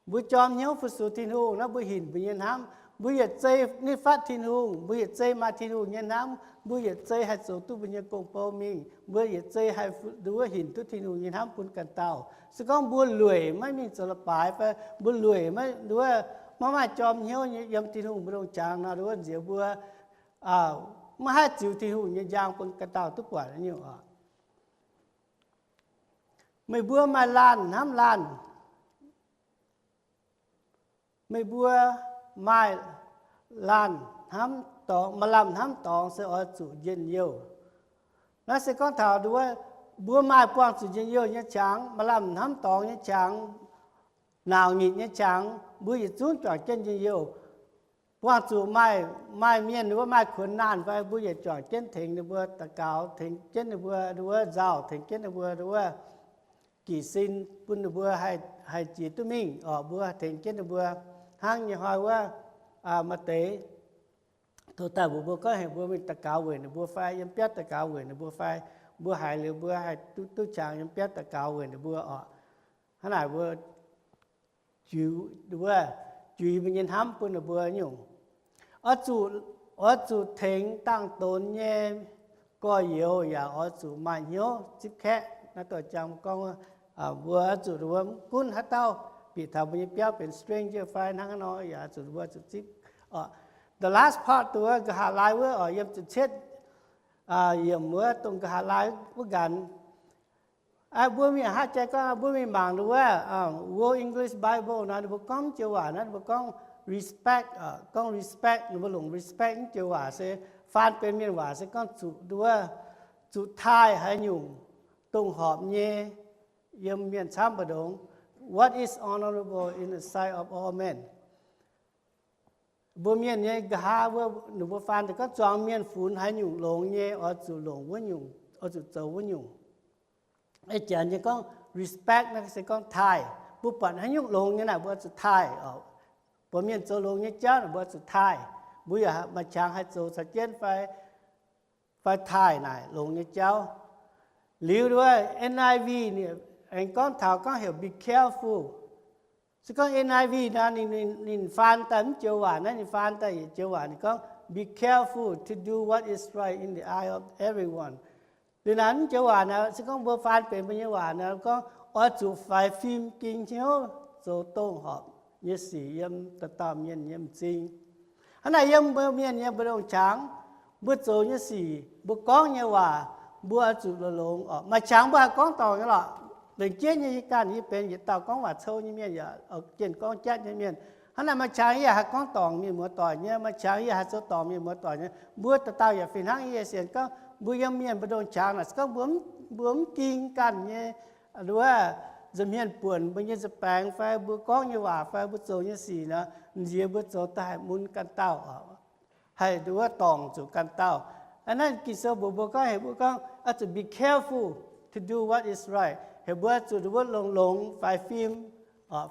Mbuo jorm hnyouv fu-sux Tin-Hungh naaiv mbuo hinc mbuo nyei hnamv, mbuo yietc zei ninh fatv Tin-Hungh, mbuo yietc zei maaih Tin-Hungh nyei hnamv, mbuo yietc zei haih zoux duqv mbuo nyei gong-bou mingh, mbuo yietc zei haih nduov hinc duqv Tin-Hungh nyei hnamv bun ganh dauh. Se gorngv mbuo lueic maiv mingh zoux leiz-baaix fai mbuo lueic maiv nduov, maiv maaih jorm hnyouv nyei yiem Tin-Hungh mbu'ndongx qangx nor, nduov nziex mbuo maiv haih ziux Tin-Hungh nyei njang bun ganh dauh duqv buatc nyungc oc. Meih mbuo maaih laanh hnamv laanh. Meih mbuo maaih laanh hnamv dorngx, maaih lamh hnamv dorngx se oix zuqc njien-youh. Naaiv se gorngv taux nduov, mbuo maaih buangh zuqc njien-youh nyei qangx, maaih lamh hnamv dorngx nyei qangx, nauc nyitc nyei qangx, mbuo yietc zungv juangc jienv njien-youh. Buangh zuqc maaih, maaih mienh nduov maaih kuonx naanh fai mbuo yietc juangc jienv tengx ninh mbuo daux gaux, tengx jienv ninh mbuo nduov nzauh, tengx jienv ninh mbuo nduov gec sin bun ninh mbuo haih jiex duqv mingh oc. Mbuo tengx jienv ninh mbuo hnangv nyei hnoi wuov, maaih deix taux daaih mbuo, mbuo gorngv heuc mbuo mingh daux gaux weic ninh mbuo fai yiem biauv daux gaux weic ninh mbuo fai, mbuo haiz liuz mbuo haih duqv, duqv qangx yiem biauv daux gaux weic ninh mbuo oc. Hnangv naaic mbuo juix, wuov, juix mbuo nyei hnamv bun ninh mbuo nyungc. Oix zuqc, oix zuqc tengx dangh donx nyei gorx-youz yaac oix zuqc maaih hnyouv zipv kaeqv. Naaiv doix jang gorngv, mbuo oix zuqc nduov mv gunv haaix dauh bieqc taux mbuo nyei biauv benx stranger fai hnangv haaix nor yaac zuqc mbuo zuqc zipv. The last part nduov nqa'haav laai wuov oc, yiem ziepc cietv yiemc wuov dongh nqa'haav laai wuov nqanx. Mbuo mingh haaix jai gorngv mbuo mingh mangc nduov wuov World English Bible nor, ninh mbuo gorngv joux waac naaiv, ninh mbuo gorngv respect, gorngv respect, ninh mbuo longc respect naaiv joux waac se faan benx mienh waac se gorngv zuqc nduov, zuqc taaih haaix nyungc dongh horpc nyei yiem mienh camv mbu'ndongx. What is honorable in the sight of all men? Mbuo mienh nyei nqa'haav wuov ninh mbuo faan daaih gorngv zuangx mienh funx haaix nyungc longx nyei, oix zuqc longc wuov nyungc, oix zuqc zoux wuov nyungc. Ei janx nyei gorngv respect naaiv se gorngv taaih. Mbuo buatc haaix nyungc longx nyei naaic mbuo oix zuqc taaih oc. Buatc mienh zoux longx nyei jauv naaic mbuo oix zuqc taaih. Mbuo yaac maaih qangx haih zoux caux jienv fai, fai taaih naaic longx nyei jauv. Liuz wuov N I V ninh aengx gorngv taux gorngv heuc be careful. Se gorngv N I V nor ninh, ninh faan daaih mv joux waac naaiv, ninh faan daaih yietc joux waac ninh gorngv be careful to do what is right in the eye of everyone. Liuz naaiv mv joux waac naaiv se gorngv mbuo faan benx mbuo nyei waac naaiv gorngv oix zuqc faix fim ging hnyouv zoux dongh horpc nyei sic yiem dauh dauh mienh nyei m'zing. Hnangv naaic yiem mbuo mienh nyei mbu'ndongx qangx, mbuo zoux nyei sic, mbuo gorngv nyei waac, mbuo oix zuqc longx longx oc. Maaih qangx mbuo haih gorngv dorngc nyei lorqc. Lengc jeiv nyei yie ganh yie benx yietc dauh gorngv waac cou nyei mienh, yaac jienh gorngv jatv nyei mienh. Hnangv naaic maaih qangx yie haih gorngv dorngc mienh muoz doic nyei, maaih qangx yie haih zoux dorngc mienh muoz doic nyei. Mbuo dauh dauh yaac fih hnangv yie sienx gorngv mbuo yiem mienh mbu'ndongx qangx naaic se gorngv mbuo, mbuo mv ging ganh nyei nduov nza'hmien buonc mbuo nyei nza'baengx fai mbuo gorngv nyei waac fai mbuo zoux nyei sic nor, nziex mbuo zoux daaih haih mun ganh dauh oc, haih nduov dorngc zuqc ganh dauh. Aa, naaiv Ging-Sou mbuox mbuo gorngv, heuc mbuo gorngv oix zuqc be careful to do what is right, heuc mbuo zuqc nduov longx longx faix fim,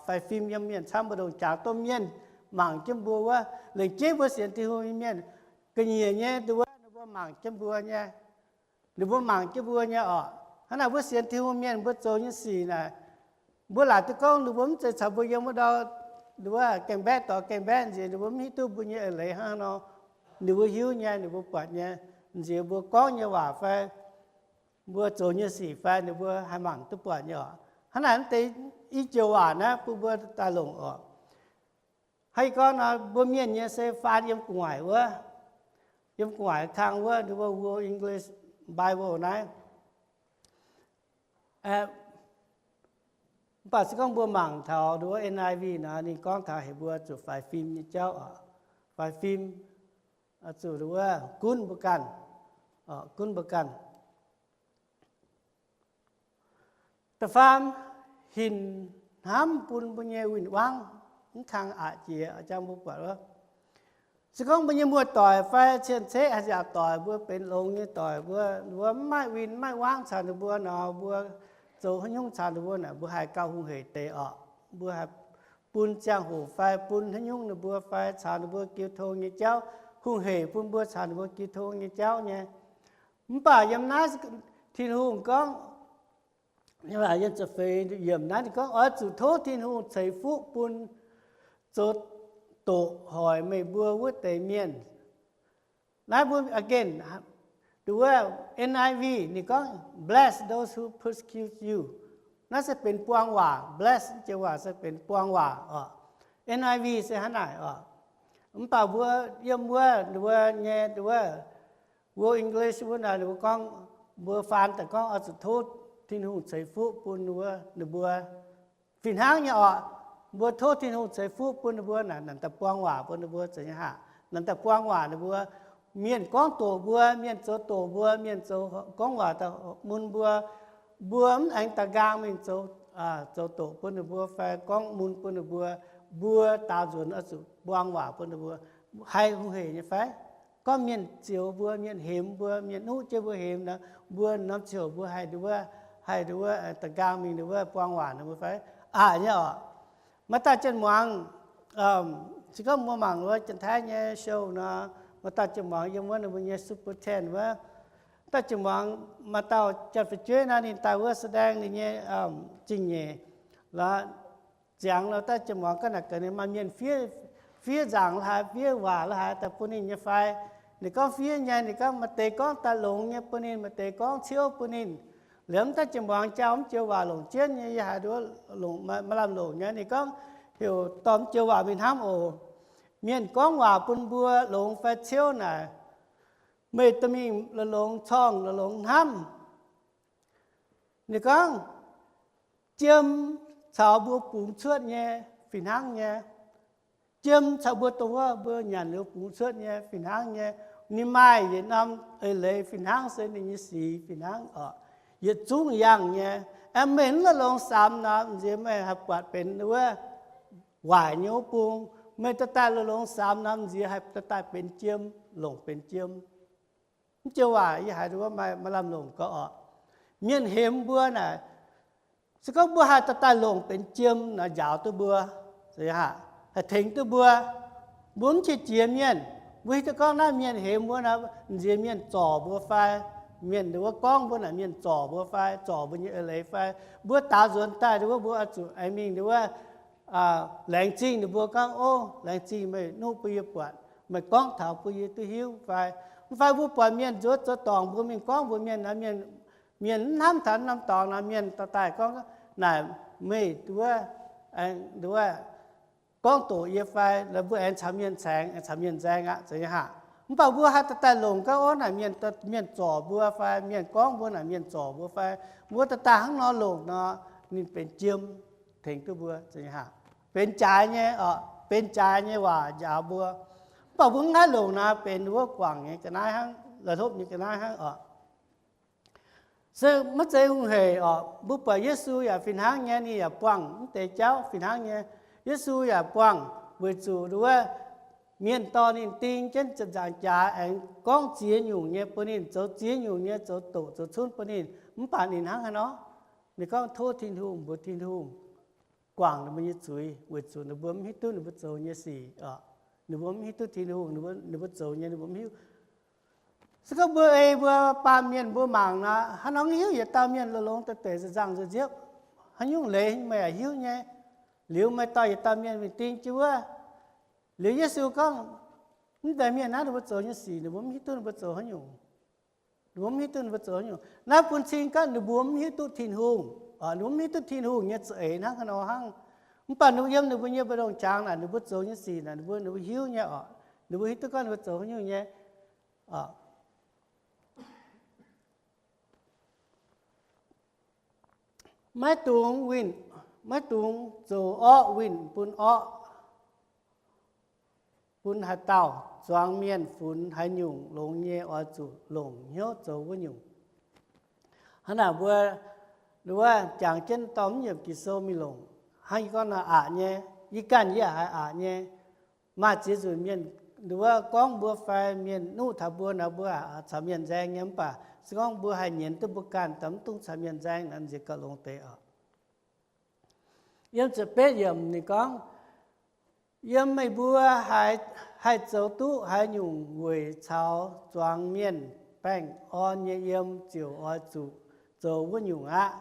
faix fim yiem mienh camv mbu'ndongx qangx, dongh mienh mangc jienv mbuo wuov. Lengc jeiv mbuo sienx Tin-Hungh nyei mienh, ga'nyiec nyei nduov ninh mbuo mangc jienv mbuo nyei. Ninh mbuo mangc jienv mbuo nyei oc. Hnangv naaic mbuo sienx Tin-Hungh mienh mbuo zoux nyei sic naaic, mbuo laaic duqv gorngv ninh mbuo mv zeiz caux mbuo yiem wuov ndau, nduov gaengh mbaeqv dorh gaengh mbaeqv nziex ninh mbuo mv hiuv duqv mbuo nyei eix leiz hnangv haaix nor. Ninh mbuo hiuv nyei, ninh mbuo buatc nyei, nziex mbuo gorngv nyei waac fai mbuo zoux nyei sic fai ninh mbuo haih mangc duqv buatc nyei oc. Hnangv naaic mv deix i joux waac naaiv bun mbuo daaih longc oc. Hnangv ih gorngv nor, mbuo mienh nyei se faan yiem gu'nguaaic wuov. yiem gu'nguaaic kang wuov, nduov wuov English Bible naaiv. Mv baac se gorngv mbuo mangc taux nduov wuov N I V nor, ninh gorngv taux heuc mbuo zuqc faix fim nyei jauv oc. Faix fim, zuqc nduov wuov gunv mbuo ganh, gunv mbuo ganh. Da'faam, hinc hnamv bun mbuo nyei win-wangv mv kang aqc jiex. Jang mbuo buatc wuov, se gorngv mbuo nyei muoz-doic fai cien-ceqv haih yaac doic, mbuo benx longx nyei doic, mbuo, mbuo mv maaih win mv maaih wangv caux ninh mbuo nor, mbuo zoux haaix nyungc caux ninh mbuo naaic, mbuo haih gauh hungh heic deix oc. Mbuo haih bun ziangh hoc fai bun haaix nyungc ninh mbuo fai caux ninh mbuo jiu tong nyei jauv, hungh heic bun mbuo caux ninh mbuo jiu tong nyei jauv nyei. Mv baac yiem naaiv Tin-Hungh gorngv, yiem ziepc feix yiemc naaiv ninh gorngv, oix zuqc tov Tin-Hungh ceix fuqv bun zoux doqc hoic meih mbuo wuov deix mienh. Naaiv mbuo again, nduov wuov N I V ninh gorngv, bless those who persecute you. Naaiv se benx buang waac. Bless joux waac se benx buang waac oc. N I V se hnangv naaic oc. Mv baac mbuo yiem wuov nduov wuov nyei nduov wuov World English wuov naaic, ninh mbuo gorngv, mbuo faan daaih gorngv oix zuqc tov Tin-Hungh ceix fuqv bun wuov ninh mbuo. Fih hnangv nyei oc, mbuo tov Tin-Hungh ceix fuqv bun ninh mbuo naaic, naaic daaih buang waac bun ninh mbuo, zeiz nyei haac, naaic daaih buang waac ninh mbuo. Mienh gorngv doqc mbuo, mienh zoux doqc mbuo, mienh zoux gorngv waac daaih mun mbuo, mbuo mv aengx daaih nqaang mingh zoux, zoux doqc bun ninh mbuo fai gorngv mun bun ninh mbuo, mbuo daaux nzuonx oix zuqc buang waac bun ninh mbuo. Haih hungh heic nyei fai? Gorngv mienh zioux mbuo, mienh hemx mbuo, mienh nuqv jienv mbuo hemx nor, mbuo norm ziouc mbuo haih nduov wuov, haih nduov wuov da'nqaang mingh nduov wuov buang waac ninh mbuo fai? Aqc nyei oc. Maaih dauh jien muangz, se gorngv mbuo mangc wuov Janx-Taiv nyei show nor, maaih dauh jien muangz yiem wuov ninh mbuo nyei Super Ten wuov, dauh jien muangz maaih dauh janx-fu'jueiv nor, ninh daaih wuov แสดง ninh nyei zingh nyeic lorz ziangx lorz dauh jien muangz ga'naaiv ga'naaiv maaih mienh fiev, fiev nzaangc la'haaix, fiev waac la'haaix daaih bun ninh nyei fai? Ninh gorngv fiev nyei. Ninh gorngv maaih deix gorngv daaih longx nyei bun ninh, maaih deix gorngv ciouv bun ninh. Liemh dauh jien muangz jauv mv joux waac longc jienv nyei, yie haiz nduov longc, maaih lamh longc nyei. Ninh gorngv heuc dorh mv joux waac mingh hnamv oc. Mienh gorngv waac bun mbuo longx fai ciouv naaic, meih dorh mingh longx-longx corngh longx-longx hnamv. Ninh gorngv, jiem caux mbuo bungx cuotv nyei fih hnangv nyei. Jiem caux mbuo dongh wuov mbuo nyanc liuz bungx cuotv nyei fih hnangv nyei. Ninh maaih yietc norm eix leiz fih hnangv se ninh nyei sic fih hnangv oc. Yietc zungv yangh nyei. Aengx meih mv longx-longx samx nor, m'nziex meih haih buatc benx wuov waaic nyei wuov bung. Meih dorh daaih longx-longx samx nor, m'nziex haih dorh daaih benx jiem, longc benx jiem. Mv joux waac yie haiz nduov maaih, maaih lamh longc gauh oc. Mienh hemx mbuo naaic, se gorngv mbuo haih dorh daaih longc benx jiem nor, njaaux duqv mbuo, haih tengx duqv mbuo. Mbuo mv qiex jiez mienh. Mbuo hiuv duqv gorngv naaiv mienh hemx mbuo nor, m'nziex mienh zorc mbuo fai, mienh nduov gorngv mbuo naaic mienh zorc mbuo fai, zorc mbuo nyei eix leiz fai. Mbuo daaux nzuonx daaih nduov mbuo oix zuqc aengx mingh nduov laengz zingh ninh mbuo gorngv, ov, laengz zingh meih nuqv bun yie buatc, meih gorngv taux bun yie duqv hiuv fai? Mv fai mbuo buatc mienh nzuonx zoux dorngc mbuo mingh gorngv mbuox mienh nor, mienh, mienh mv hnamv taux norm dorngx nor, mienh dorh daaih gorngv naaic meih nduov, nduov gorngv doqc yie fai? Laaix mbuo aengx caux mienh caengx, aengx caux mienh nzaeng aqv, zeiz nyei haac. Mv baac mbuo haih dorh daaih longc gorngv, ov, naaic mienh, mienh zorc mbuo fai, mienh gorngv mbuo naaic mienh zorc mbuo fai, mbuo dorh daaih hnangv nor longc nor, ninh benx jiem tengx duqv mbuo, zeiz nyei haac. Benx jaaix nyei oc, benx jaaix nyei waac njaaux mbuo. Mv baac mbuo mv haih longc nor, benx wuov guangc nyei ga'naaiv hnangv, la'hlopv nyei ga'naaiv hnangv oc. Se maiv zeiz hungh heic oc. Mbuo buatc Yesu yaac fih hnangv nyei, ninh yaac buangh mv deix jauv fih hnangv nyei. Yesu yaac buangh weic zuqc nduov mienh dorh ninh ding jienv ziepc nzaangc jaax, aengx gorngv ziex nyungc nyei bun ninh, zoux ziex nyungc nyei, zoux doqc zoux cunv bun ninh. Mv baac ninh hnangv haaix nor? Ninh gorngv tov Tin-Hungh, mbuox Tin-Hungh guangc ninh mbuo nyei zuiz, weic zuqc ninh mbuo mv hiuv duqv ninh mbuo zoux nyei sic oc. Ninh mbuo mv hiuv duqv Tin-Hungh, ninh mbuo, ninh mbuo zoux nyei ninh mbuo mv hiuv. Se gorngv mbuo ei mbuo baamh mienh mbuo mangc nor, haaix nor mv hiuv yietc dauh mienh longx-longx deix deix nzangc nziepv, haaix nyungc leiz meih yaac hiuv nyei. Liuz meih dorh yietc dauh mienh mingh ding jienv wuov. Liuz Yesu gorngv, mv deix mienh naaiv ninh mbuo zoux nyei sic ninh mbuo mv hiuv duqv ninh mbuo zoux haaix nyungc. Ninh mbuo mv hiuv duqv ninh mbuo zoux haaix nyungc. Naaiv bun cing gorngv ninh mbuo mv hiuv duqv Tin-Hungh, ninh mbuo mv hiuv duqv Tin-Hungh nyei za'eix hnangv haaix nor hnangv. Mv baac ninh mbuo yiem ninh mbuo nyei mbu'ndongx qangx naaic, ninh mbuo zoux nyei sic naaic, ninh mbuo, ninh mbuo hiuv nyei oc. Ninh mbuo hiuv duqv gorngv ninh mbuo zoux haaix nyungc nyei. Maiv dungx winh, maiv dungx zoux orqv winh bun orqv, bun haaix dauh. Zuangx mienh funx haaix nyungc longx nyei, oix zuqc longc hnyouv zoux wuov nyungc. Hnangv naaic mbuo, wuov jangx jienv dorh mv yiemc Ging-Sou mingh longc. Hnangv yie gorngv nor, aqc nyei, yie ganh yie haiz aqc nyei. Maaih ziex nzunc mienh, wuov, gorngv mbuo fai mienh nuqv taux mbuo nor, mbuo caux mienh nzaeng nyei, mv baac se gorngv mbuo haih nyienz duqv mbuo ganh, mv dungx caux mienh nzaeng nor, nziex gauh longx deix oc. Yiem ziepc betv yiemc ninh gorngv, yiem meih mbuo haih zoux duqv haaix nyungc weic caux zuangx mienh baengh orn nyei yiem, ziouc oix zuqc zoux wuov nyungc aqv.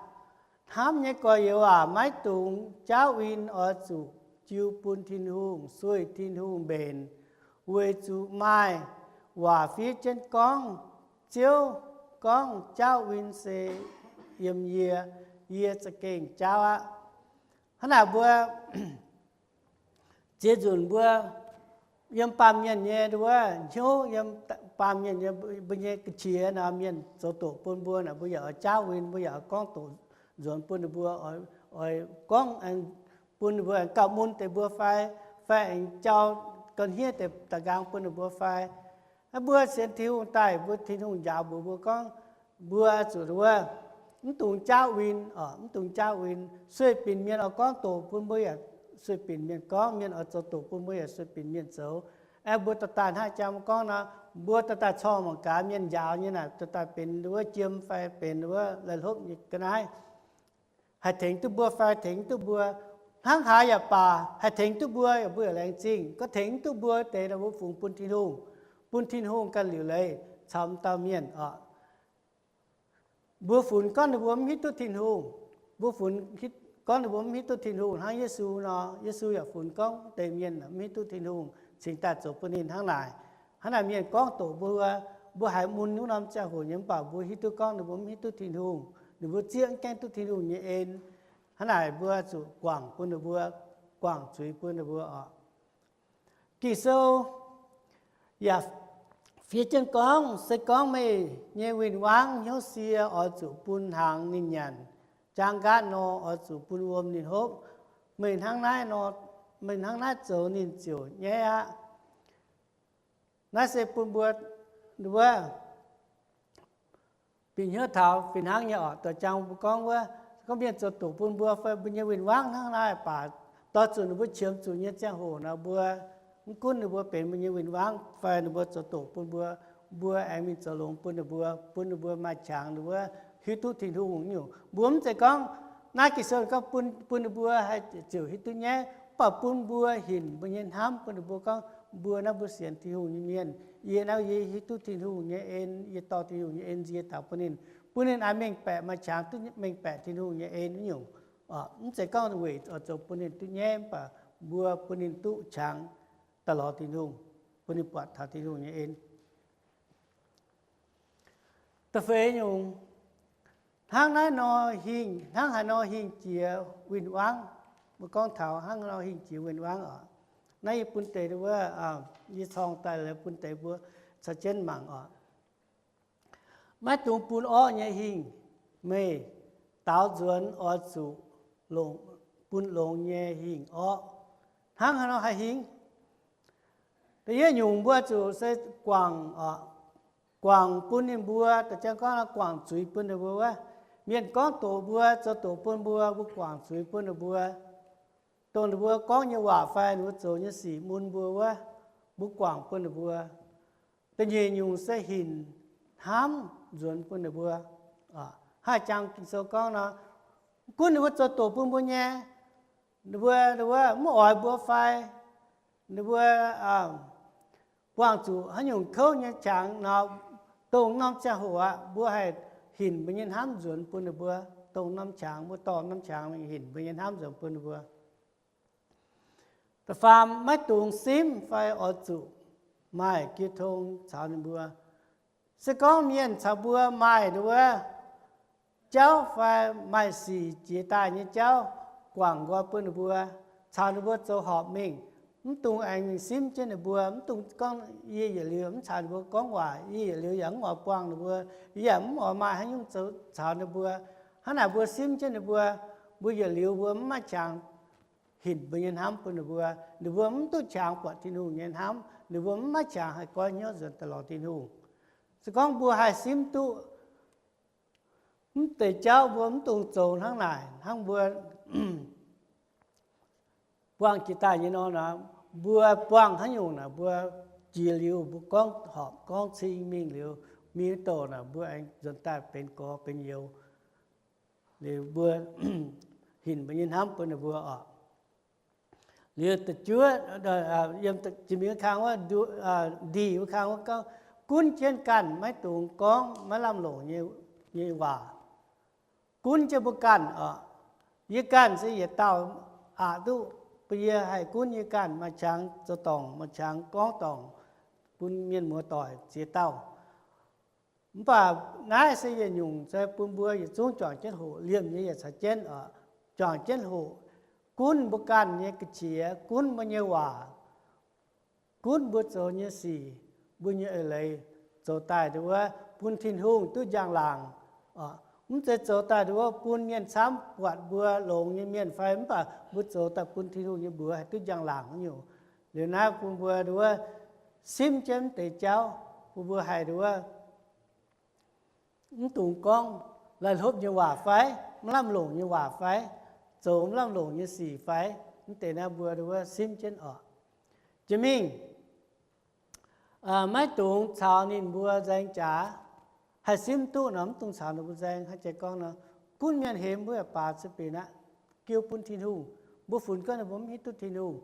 Hnamv nyei gorx-youz aac, maiv dungx jaauv win, oix zuqc jiu bun Tin-Hungh, sueih Tin-Hungh mbenc, weic zuqc maaih waac fiev jienv gorngv, Ziouv gorngv, jaauv win se yiem yie, yie za'gengh jaauv aqv. Hnangv naaic mbuo ziex nzunc mbuo yiem baamh mienh nyei wuov hnyouv, yiem baamh mienh nyei mbuo nyei ga'qiex nor, mienh zoux doqc bun mbuo naaic, mbuo yaac oix jaauv win, mbuo yaac oix gorngv doqc nzuonx bun ninh mbuo, oix gorngv bun ninh mbuo aengx gauh mun deix mbuo fai, fai aengx jauv ga'hniev deix da'nqaang bun ninh mbuo fai. Aa, mbuo sienx Tin-Hungh daaih, mbuo Tin-Hungh njaaux mbuox mbuo gorngv, mbuo zuqc wuov, mv dungx jaauv win, mv dungx jaauv win. Sueih binc mienh oix gorngv doqc bun mbuo yaac sueih binc mienh gorngv, mienh oix zoux doqc bun mbuo yaac sueih binc mienh zoux. Aeqv, mbuo dorh daaih hnangv jang mbuo gorngv nor, mbuo dorh daaih corng mangc gaax mienh njaaux nyei naaic, dorh daaih benx wuov jiem fai benx wuov lai hlopv nyei ga'naaiv. Haih tengx duqv mbuo fai tengx duqv mbuo, hnangv haaix yaac baac, haih tengx duqv mbuo yaac mbuo yaac laengz zingh. Gorngv tengx duqv mbuo deix nor, mbuo fungx bun Tin-Hungh, bun Tin-Hungh ganh liuc leiz caux dauh mienh oc. Mbuo funx gorngv ninh mbuo mv hiuv duqv Tin-Hungh, mbuo funx gorngv ninh mbuo mv hiuv duqv Tin-Hungh hnangv Yesu nor, Yesu yaac funx gorngv deix mienh mv hiuv duqv Tin-Hungh cingx daaih zoux bun ninh hnangv naaic. Hnangv naaic mienh gorngv doqc mbuo, mbuo haiz mun wuov norm ziangh hoc nyei, mv baac mbuo hiuv duqv gorngv ninh mbuo mv hiuv duqv Tin-Hungh, ninh mbuo zieqv mv gaengh duqv Tin-Hungh nyei en. Hnangv naaic mbuo zuqc guangc bun ninh mbuo, guangc zuiz bun ninh mbuo oc. Ging-Sou yaac fiev jienv gorngv, se gorngv meih nyei win-wangv hnyouv sie, oix zuqc bun hnaangx ninh nyanc. Jaang nqaatv nor, oix zuqc bun wuom ninh hopv. Meih hnangv naaiv nor, meih hnangv naaiv zoux ninh ziouc nyaiv aqv. Naaiv se bun mbuo wuov bieqc hnyouv taux fih hnangv nyei oc. Da'jang mbuo gorngv wuov, gorngv mienh zoux doqc bun mbuo fai mbuo nyei win-wangv hnangv naaiv baac, doix zuqc ninh mbuo qiemx zuqc nyei ziangh hoc nor, mbuo mv gunv ninh mbuo benx mbuo nyei win-wangv fai ninh mbuo zoux doqc bun mbuo, mbuo aengx mingh zoux longx bun ninh mbuo, bun ninh mbuo maaih qangx ninh mbuo hiuv duqv Tin-Hungh nyungc. Mbuo mv zeiz gorngv naaiv Ging-Sou gorngv bun, bun ninh mbuo haih ziouc hiuv duqv nyaiv, mv baac bun mbuo hinc mbuo nyei hnamv bun ninh mbuo gorngv, mbuo naaiv mbuo sienx Tin-Hungh nyei mienh, yie naaiv yie hiuv duqv Tin-Hungh nyei en, yie dorh Tin-Hungh nyei en nzie taux bun ninh, bun ninh aengx mengh baeqc maaih qangx duqv mengh baeqc Tin-Hungh nyei en nyungc. Mv zeiz gorngv weic oix zoux bun ninh duqv nyaiv, mv baac mbuo bun ninh duqv qangx daaih lorz Tin-Hungh, bun ninh buatc taux Tin-Hungh nyei en. Da'feix nyungc, hnangv naaiv nor hingh, hnangv haaix nor hingh jiex win-wangv. Mbuo gorngv taux hnangv nor hingh jiex win-wangv oc. Naaiv yie bun deix wuov, yie corng daaih bun deix mbuo caux jienv mangc oc. Maiv dungx bun orqv nyei hingh meih daaux nzuonx, oix zuqc bun longx nyei hingh orqv. Hnangv haaix nor haih hingh? Da'yietv nyungc mbuo zuqc se guangc oc, guangc bun ninh mbuo, da'jang gorngv guangc zuiz bun ninh mbuo wuov. Mienh gorngv doqc mbuo, zoux doqc bun mbuo, mbuo guangc zuiz bun ninh mbuo. Dongh ninh mbuo gorngv nyei waac fai ninh mbuo zoux nyei sic mun mbuo wuov, mbuo guangc bun ninh mbuo. Da'nyeic nyungc se hinc hnamv nzuonx bun ninh mbuo. Haih jang Ging-Sou gorngv nor, gunv ninh mbuo zoux doqc bun mbuo nyei, ninh mbuo, ninh mbuo mv oix mbuo fai, ninh mbuo buangh zuqc haaix nyungc kouv nyei qangx nor, dongh norm ziangh hoc aqv, mbuo haih hinc mbuo nyei hnamv nzuonx bun ninh mbuo. Dongh norm qangx, mbuo dorh norm qangx mingh hinc mbuo nyei hnamv nzuonx bun ninh mbuo. Da'faam, maiv dungx simv fai oix zuqc maaih jiu tong caux ninh mbuo. Se gorngv mienh caux mbuo maaih wuov jauv fai maaih sic jiex daaih nyei jauv guangc nqoi bun ninh mbuo, caux ninh mbuo zoux horpc mingh, Mv dungx aengx mingh simv jienv ninh mbuo. Mv dungx gorngv yie yietc liuz mv caux ninh mbuo gorngv waac, yie yietc liuz yaac mv oix buangh ninh mbuo, yie yaac mv oix maaih haaix nyungc zoux caux ninh mbuo. Hnangv naaic mbuo simv jienv ninh mbuo, mbuo yietc liuz mbuo mv maaih qangx hinc mbuo nyei hnamv bun ninh mbuo. Ninh mbuo mv duqv qangx buatc Tin-Hungh nyei hnamv, ninh mbuo mv maaih qangx haih goiv hnyouv nzuonx daaih lorz Tin-Hungh. Se gorngv mbuo haih simv duqv mv deix jauv, mbuo mv dungx zoux hnangv naaic. Hnangv mbuo buangh jiex daaih nyei nor, mbuo buangh haaix nyungc naaic, mbuo jiex liuz mbuo gorngv horpc gorngv cing mingh liuz, mingh douc naaic mbuo aengx nzuonx daaih benx gorx benx youz, liuz mbuo hinc mbuo nyei hnamv bun ninh mbuo oc. Liuz da'juov, yiem jiex mingh wuov kang wuov, ndic wuov kang wuov gorngv, gunv jienv ganh, maiv dungx gorngv maiv lamh longc nyei waac. Gunv jienv mbuo ganh oc. Yie ganh se yietc dauh aqc duqv, bun yie haih gunv yie ganh, maaih qangx zoux dorngc, maaih qangx gorngv dorngc bun mienh muoz-doic ziex dauh. Mv baac naaiv se yietc nyungc se bun mbuo yietc zungv juangc jienv hoqc, liemh nyei yietc caux jienv oc, juangc jienv hoqc, gunv mbuo ganh nyei ga'qiex, gunv mbuo nyei waac, gunv mbuo zoux nyei sic, mbuo nyei eix leiz, zoux daaih nduov bun Tin-Hungh duqv njang-laangc. Mv zeiz zoux daaih nduov bun mienh camv buatc mbuo longx nyei mienh fai, mv baac mbuo zoux daaih bun Tin-Hungh nyei mbuox haih duqv njang-laangc haaix nyungc. Liuz naaiv bun mbuo nduov simv jienv mv deix jauv, bun mbuo haih nduov mv dungx gorngv laih hlopv nyei waac fai, mv lamh longc nyei waac fai, zoux mv lamh longc nyei sic fai, mv deix naaiv mbuo nduov simv jienv oc. Jiex mingh maiv dungx caux ninh mbuo nzaeng jaax. Haih simv duqv nor mv dungx caux ninh mbuo nzaeng. Hnangv jiex gorngv nor, gunv mienh hemx mbuo yaac baac, zuqc binc aqv, giu bun Tin-Hungh. Mbuo funx gorngv ninh mbuo mv hiuv duqv Tin-Hungh.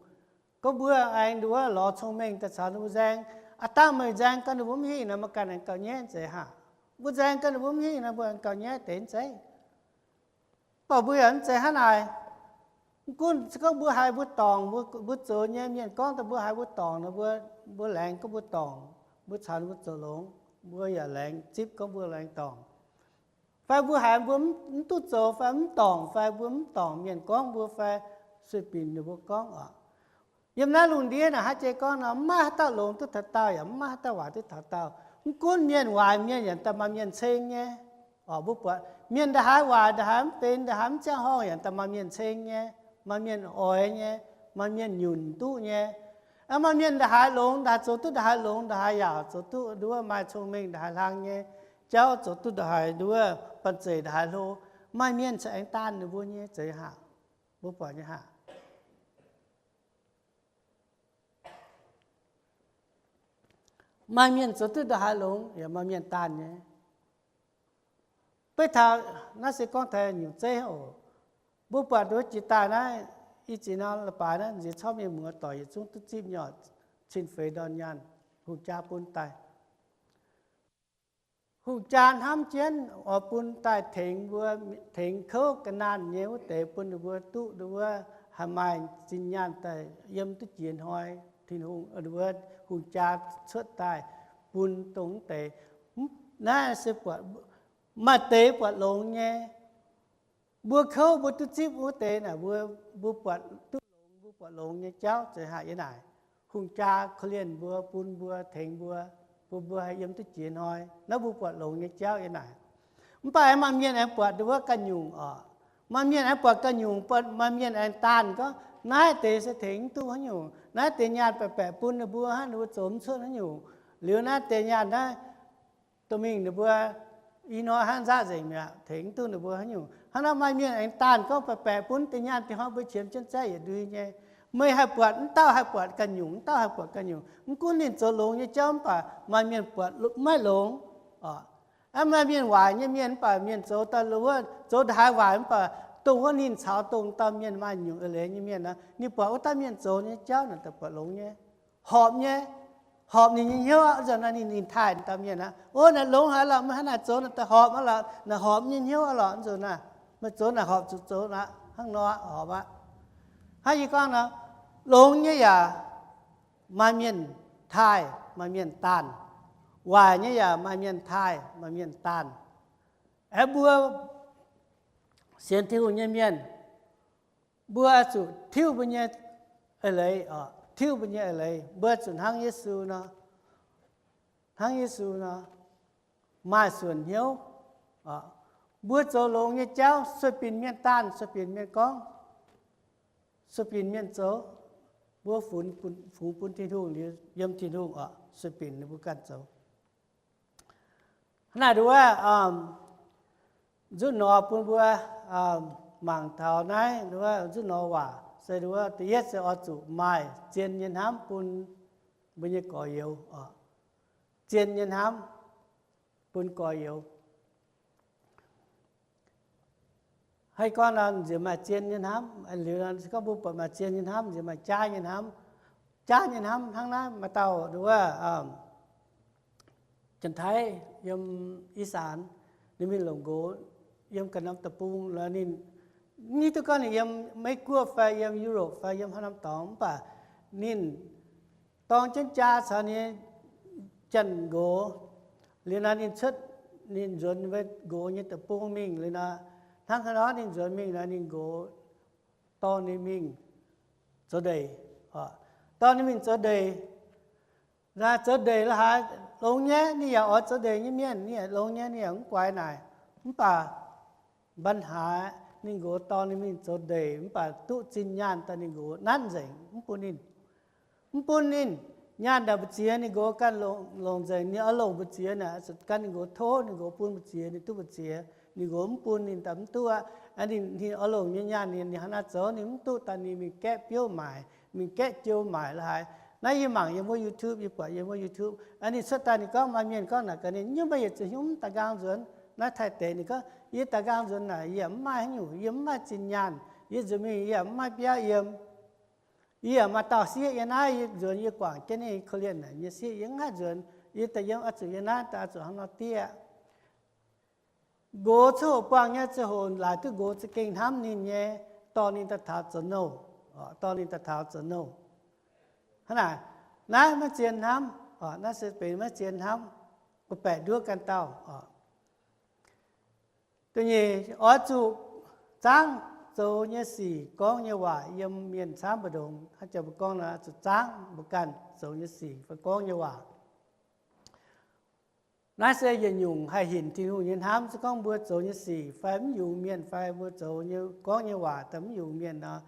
Gorngv mbuo aengx nduov lorz cong-mengh daaih caux ninh mbuo nzaeng, aav dangh meih nzaeng gorngv ninh mbuo mv hingh nor, meih ganh aengx gauh nyaiv zeiz haac. Mbuo nzaeng gorngv ninh mbuo mv hingh nor, mbuo aengx gauh nyaiv deix zeiz. Mv baac mbuo yaac mv zeiz hnangv naaic. Mv gunv se gorngv mbuo haiz mbuo dorngc, mbuo zoux nyei mienh gorngv daaih mbuo haiz mbuo dorngc nor, mbuo, mbuo laengz gorngv mbuo dorngc, mbuo caux ninh mbuo zoux longx, mbuo yaac laengz zipv gorngv mbuo laengz dorngc. Fai mbuo haiz mbuo mv duqv zoux fai mv dorngc fai mbuo mv dorngc mienh gorngv mbuo fai sueih binc ninh mbuo gorngv oc. Yiem naaiv lungh ndiev naaic hnangv jiex gorngv nor, mv maaih haaix dauh longx duqv taux daauh, yaac mv maaih haaix dauh waaic duqv taux daauh. Mv gunv mienh waaic mienh yaac daaih maaih mienh ceng nyei. Oc, mbuo buatc mienh ndaaih haaix waaic, ndaaih haaix mv benx, ndaaih haaix mv ziangh horngh yaac daaih maaih mienh ceng nyei, maaih mienh oix nyei, maaih mienh nyunc duqv nyei. Maaih mienh ndaaih haaix longx, ndaaih haaix zoux duqv ndaaih haaix longx, ndaaih haaix yaac zoux duqv nduov maaih cong-mengh ndaaih haaix hlang nyei jauv, zoux duqv ndaaih haaix nduov banh zeic ndaaih haaix hlo. Maaih mienh cingx aengx daanh ninh mbuo nyei zeiz haac. Mbuo buatc nyei haac. Maaih mienh zoux duqv ndaaih haaix longx, yaac maaih mienh daanh nyei. Beiv taux naaiv se gorngv taux nyungc zeiv oc. Mbuo buatc nduov jiex daaih naaiv, i ziex norm leiz-baaix naaiv nziex corc mienh muoz-doic yietc zungv duqv zipv nyei oc, cin feix ndorn nyaanh, hungh jaa bun daaih. Hungh jaa hnamv jienv oix bun daaih tengx mbuo, tengx kouv ga'naanh nyei wuov deix, bun ninh mbuo duqv nduov haih maaih zinh nyaanh daaih yiem duqv jiex hnoi. Tin-Hungh, nduov hungh jaa cuotv daaih bun dongh wuov deix. Naaiv se buatc, maaih deix buatc longx nyei. Mbuo kouv mbuo duqv zipv wuov deix naaic, mbuo, mbuo buatc duqv longx, mbuo buatc longx nyei jauv zeiz haac yiem naaic. Hungh jaa korv-lienh mbuo, bun mbuo, tengx mbuo, bun mbuo haih yiem duqv jiex hnoi. Naaiv mbuo buatc longx nyei jauv yiem naaic. Mv baac aengx maaih mienh aengx buatc nduov ganh nyungc oc. Maaih mienh aengx buatc ganh nyungc, maaih mienh aengx daanh gorngv, naaiv deix se tengx mv duqv haaix nyungc. Naaiv deix nyaanh baeqc baeqc bun ninh mbuo hnangv, ninh mbuo zoux mv cuotv haaix nyungc. Liuz naaiv deix nyaanh naaiv dorh mingh ninh mbuo ih hnoi hnangv nzaqv nzengc mi'aqv, tengx mv duqv ninh mbuo haaix nyungc. Hnangv naaiv maaih mienh aengx daanh gorngv baeqc baeqc bun deix nyaanh deix hnoi mbuo qiemx jienv zaeqv yietc ndui nyei. Meih haih buatc, mv dauh haih buatc ganh nyungc, mv dauh haih buatc ganh nyungc. Mv gunv ninh zoux longx nyei jauv mv baac maaih mienh buatc maiv longx oc. Maaih mienh waaic nyei mienh mv baac mienh zoux daaih wuov, zoux ndaaih haaix waaic mv baac dongh wuov ninh caux dongh dauh mienh maaih nyungc eix leiz nyei mienh nor, ninh buatc wuov dauh mienh zoux nyei jauv naaic daaih buatc longx nyei, horpc nyei, horpc ninh nyei hnyouv aqv. Nzunc naaiv ninh, ninh taaih dauh mienh aqv, o, naaic longx haic lorqc, meih hnangv naaic zoux naaic daaih horpc aqv lorqc, naaic horpc nyei hnyouv aqv lorqc. Nzunc naaic meih zoux naaic horpc zuqc zoux aqv, hnangv nor horpc aqv. Hnangv yie gorngv nor, longx nyei yaac maaih mienh taaih, maaih mienh daanh, waaic nyei yaac maaih mienh taaih, maaih mienh daanh. Aeqv, mbuo sienx Tin-Hungh nyei mienh, mbuo zuqc tiuv mbuo nyei eix leiz oc, tiuv mbuo nyei eix leiz. Mbuo zuqc hnangv Yesu nor, hnangv Yesu nor, maaih suonc hnyouv. Mbuo zoux longx nyei jauv sueih binc mienh daanh, sueih binc mienh gorngv, sueih binc mienh zoux. Mbuo fungx bun Tin-Hungh liuz, yiem Tin-Hungh oc, sueih binc ninh mbuo ganh zoux. Hnangv naaic nduov, nzunc nor bun mbuo mangc taux naaiv nduov, nzunc nor waac se nduov, da'yietv se oix zuqc maaih zien nyei hnamv bun mbuo nyei gorx-youz. Zien nyei hnamv bun gorx-youz. Haih gorngv nor, nziex maaih zien nyei hnamv, liuz nor se gorngv mbuo buatc maaih zien nyei hnamv, nziex maaih jaav nyei hnamv. Jaav nyei hnamv hnangv naaiv, maaih dauh nduov, Janx-Taiv yiem Ih Saanx, ninh mingh longc nqox yiem ganh norm deic-bung nor, ninh mv hiuv duqv gorngv ninh yiem Meiv-Guoqv fai yiem Europe fai yiem haaix norm dorngx, mv baac ninh dorng jienv jaa caux ninh nyei janx-nqox. Liuz nor ninh cuotv, ninh nzuonx wuov nqox nyei deic-bung mingh liuz nor, hnangv haaix nor ninh nzuonx mingh nor, ninh nqox dorh ninh mingh zoux ndeic. Dorh ninh mingh zoux ndeic. Naaiv zoux ndeic la'haaix longx nyei, ninh yaac oix zoux ndeic nyei mienh, ninh yaac longx nyei, ninh yaac mv guaix naaic. Mv baac ปัญหา ninh nqox dorh ninh mingh zoux ndeic mv baac duqv zinh nyaanh daaih ninh nqox nanv nzengc, mv bun ninh, mv bun ninh. Nyaanh daaih mbu'ziex ninh nqox ganh longc nzengc, ninh oix longc mbu'ziex naaic, gan ninh nqox tov, ninh nqox bun mbu'ziex ninh duqv mbu'ziex, ninh nqox mv bun ninh daaih mv duqv aqv. Ninh oix longc nyei nyaanh ninh, ninh hnangv naaiv zoux ninh mv duqv daaih ninh mingh gaeqv biouv maaic, mingh gaeqv jiou maaic la'haaix. Naaiv yie mangc yiem wuov YouTube, yie buatc yiem wuov YouTube, ninh cuotv daaih ninh gorngv maaih mienh gorngv naaic gaax ninh, nyungc meih yietc zuqc hnyouv mv daaih nqaang nzuonx. Naaiv Taiv deix ninh gorngv, yie daaih nqaang nzuonx naaic yie yaac mv maaih haaix nyungc, yie mv maaih zinh nyaanh, yie nzuonx mingh yie yaac mv maaih biauv yiem. Yie yaac maaih dauh sieqv yiem naaiv, yie nzuonx yie guangc jienv ninh korv-lienh naaic nyei sieqv, yie mv haih nzuonx. Yie daaih yiem oix zuqc yiem naaiv daaih oix zuqc hnangv nor diev. Nqox coqv hoqc buangh nyei ziangh hoc laaic duqv nqox za'gengh hnamv ninh nyei, dorh ninh daaih taux zoux nouh, dorh ninh daaih taux zoux nouh. Hnangv naaic, naaiv maiv zien hnamv, naaiv se benx maiv zien hnamv, gu'baeqc nduov ganh dauh. Da'nyeic, oix zuqc zaangv zoux nyei sic, gorngv nyei waac yiem mienh camv mbu'ndongx. Hnangv jiex mbuo gorngv nor, zuqc zaangv mbuo ganh zoux nyei sic fai gorngv nyei waac. Naaiv se yietc nyungc haih hinc Tin-Hungh nyei hnamv. Se gorngv mbuo zoux nyei sic fai mv yungz mienh fai mbuo zoux nyei gorngv nyei waac daaih mv yungz mienh nor,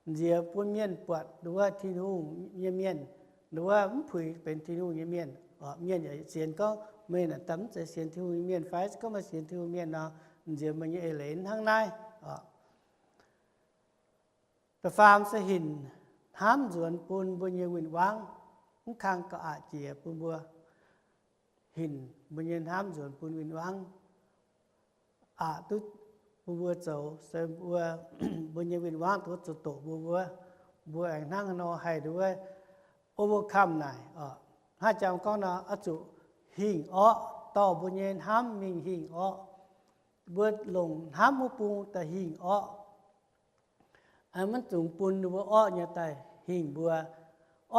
nziex bun mienh buatc nduov Tin-Hungh nyei mienh, nduov mv puix benx Tin-Hungh nyei mienh. Mienh yaac sienx gorngv meih naaic daaih mv zeiz sienx Tin-Hungh nyei mienh fai? Se gorngv meih sienx Tin-Hungh mienh nor, nziex meih nyei eix leiz hnangv naaiv. Da'faam se hinc hnamv nzuonx bun mbuo nyei win-wangv, mv kang gauh aqc jiex bun mbuo. Hinc mbuo nyei hnamv nzuonx bun win-wangv, aqc duqv bun mbuo zoux, se mbuo, mbuo nyei win-wangv duqv zuqc doqc mbuo, mbuo, mbuo aengx hnangv haaix nor haih nduov overcome naaic. Hnangv jangx gorngv nor, oix zuqc hingh orqv, dorh mbuo nyei hnamv mingh hingh orqv. Mbuo longc hnamv wuov bung daaih hingh orqv. Maiv dungx bun ninh mbuo orqv nyei daaih hingh mbuo.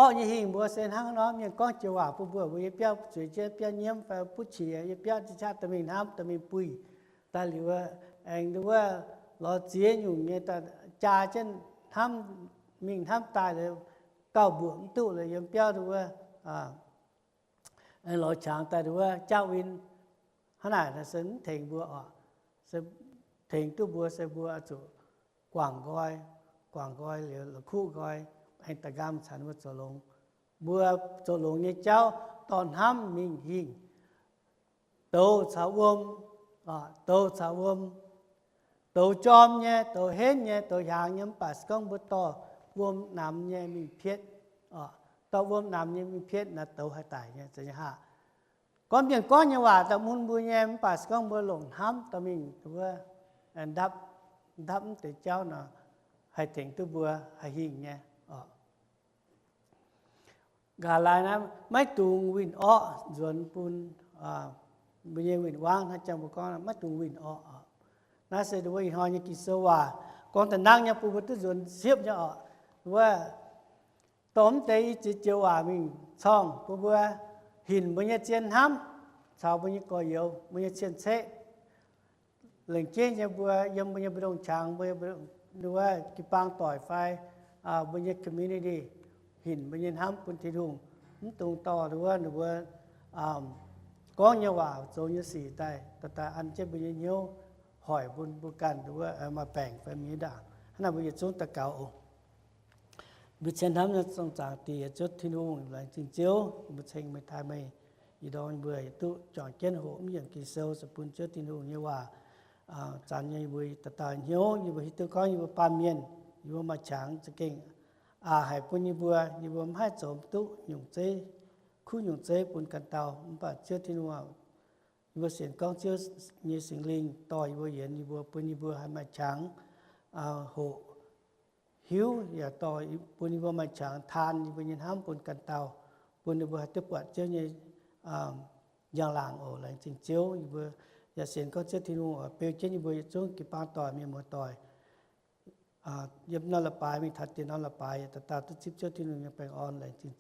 Orqv nyei hingh mbuo se hnangv nor, mienh gorngv joux waac bun mbuo, mbuo yie biauv zueiz jienv biauv nyiemv fai butv qiex, yie biauv qaqv daaih mingh hnamv, daaih mingh buih. Daaih liuz aengx nduov lorz ziex nyungc nyei daaih jaa jienv hnamv, mingh hnamv daaih liuz gauh mbuoqc mv duqv liuz yiem biauv nduov lorz qangx daaih nduov jauv win. Hnangv naaic se mv tengx mbuo oc. Se tengx duqv mbuo se mbuo zuqc guangc nqoi, guangc nqoi liuz la'kuqv nqoi, aengx da'nqaang canx mbuo zoux longx. Mbuo zoux longx nyei jauv dorh hnamv mingh hingh. Douz caux wuom, douz caux wuom, douz jorm nyei, douz henv nyei, douz hiaangx nyei, mv baac se gorngv mbuo dorh wuom namx nyei mingh pietv, dorh wuom namx nyei mingh pietv naaic douz haih daic nyei, zeiz nyei haah. Gorngv mienh gorngv nyei waac daaih mun mbuo nyei, mv baac se gorngv mbuo longc hnamv dorh mingh wuov, ndapv, ndapv mv deix jauv nor, haih tengx duqv mbuo haih hingh nyei oc. Nqa'haav laai naaiv maiv dungx winh orqv nzuonx bun mbuo nyei win-wangv. Hnangv jangx mbuo gorngv maiv dungx winh orqv. Naaiv se nduov ih hnoi nyei Ging-Sou waac gorngv da'nangv nyei bun mbuo duqv nzuonx siepv nyei oc. Wuov, dorh mv deix i ziex joux waac mingh corngh bun mbuo hinc mbuo nyei zien hnamv caux mbuo nyei gorx-youz, mbuo nyei cien-ceqv, lengc jeiv nyei mbuo yiem mbuo nyei mbu'ndongx qangx, mbuo nyei, wuov, jiu-baang doic fai mbuo nyei community, hinc mbuo nyei hnamv bun Tin-Hungh, mv dungx dorh wuov ninh mbuo gorngv nyei waac, zoux nyei sic daaih, daaih an jienv mbuo nyei hnyouv, hoic bun mbuo ganh wuov maaih baengc fai mienh ndaangc. Hnangv naaic mbuo yietc zungv daux gaux oc. Mbuo cien hnamv nyei Zong Zaangc Diex, Ziouv Tin-Hungh, laengz zingh Ziouv, mbuo ceng meih, taaih meih, ih ndorm mbuo duqv juangc jienv hoqc mv yiemc Ging-Sou, se bun Ziouv Tin-Hungh nyei waac zanc nyei mbuo dauh dauh hnyouv. Yie mbuo hiuv duqv gorngv yie mbuo baamh mienh, yie mbuo maaih qangx za'gengh aqc haic bun yie mbuo. Yie mbuo mv haih zoux duqv nyungc zeiv, kuv nyungc zeiv bun ganh dauh. Mv baac Ziouv Tin-Hungh, yie mbuo sienx gorngv Ziouv nyei Singx Lingh dorh yie mbuo yienx yie mbuo, bun yie mbuo haih maaih qangx hoqc hiuv, yaac dorh bun yie mbuo maaih qangx taan yie mbuo nyei hnamv bun ganh dauh, bun yie mbuo haih duqv buatc Ziouv nyei njang-laangc oc. Laengz zingh Ziouv. Yie mbuo yaac sienx gorngv Ziouv Tin-Hungh oix beu jienv yie mbuo yietc zungv jiu-baang doic, mienh muoz doic, yiem norm leiz-baaix mingh taux dieh norm leiz-baaix, yaac dauh dauh duqv zipv Ziouv Tin-Hungh nyei baengh orn. Laengz zingh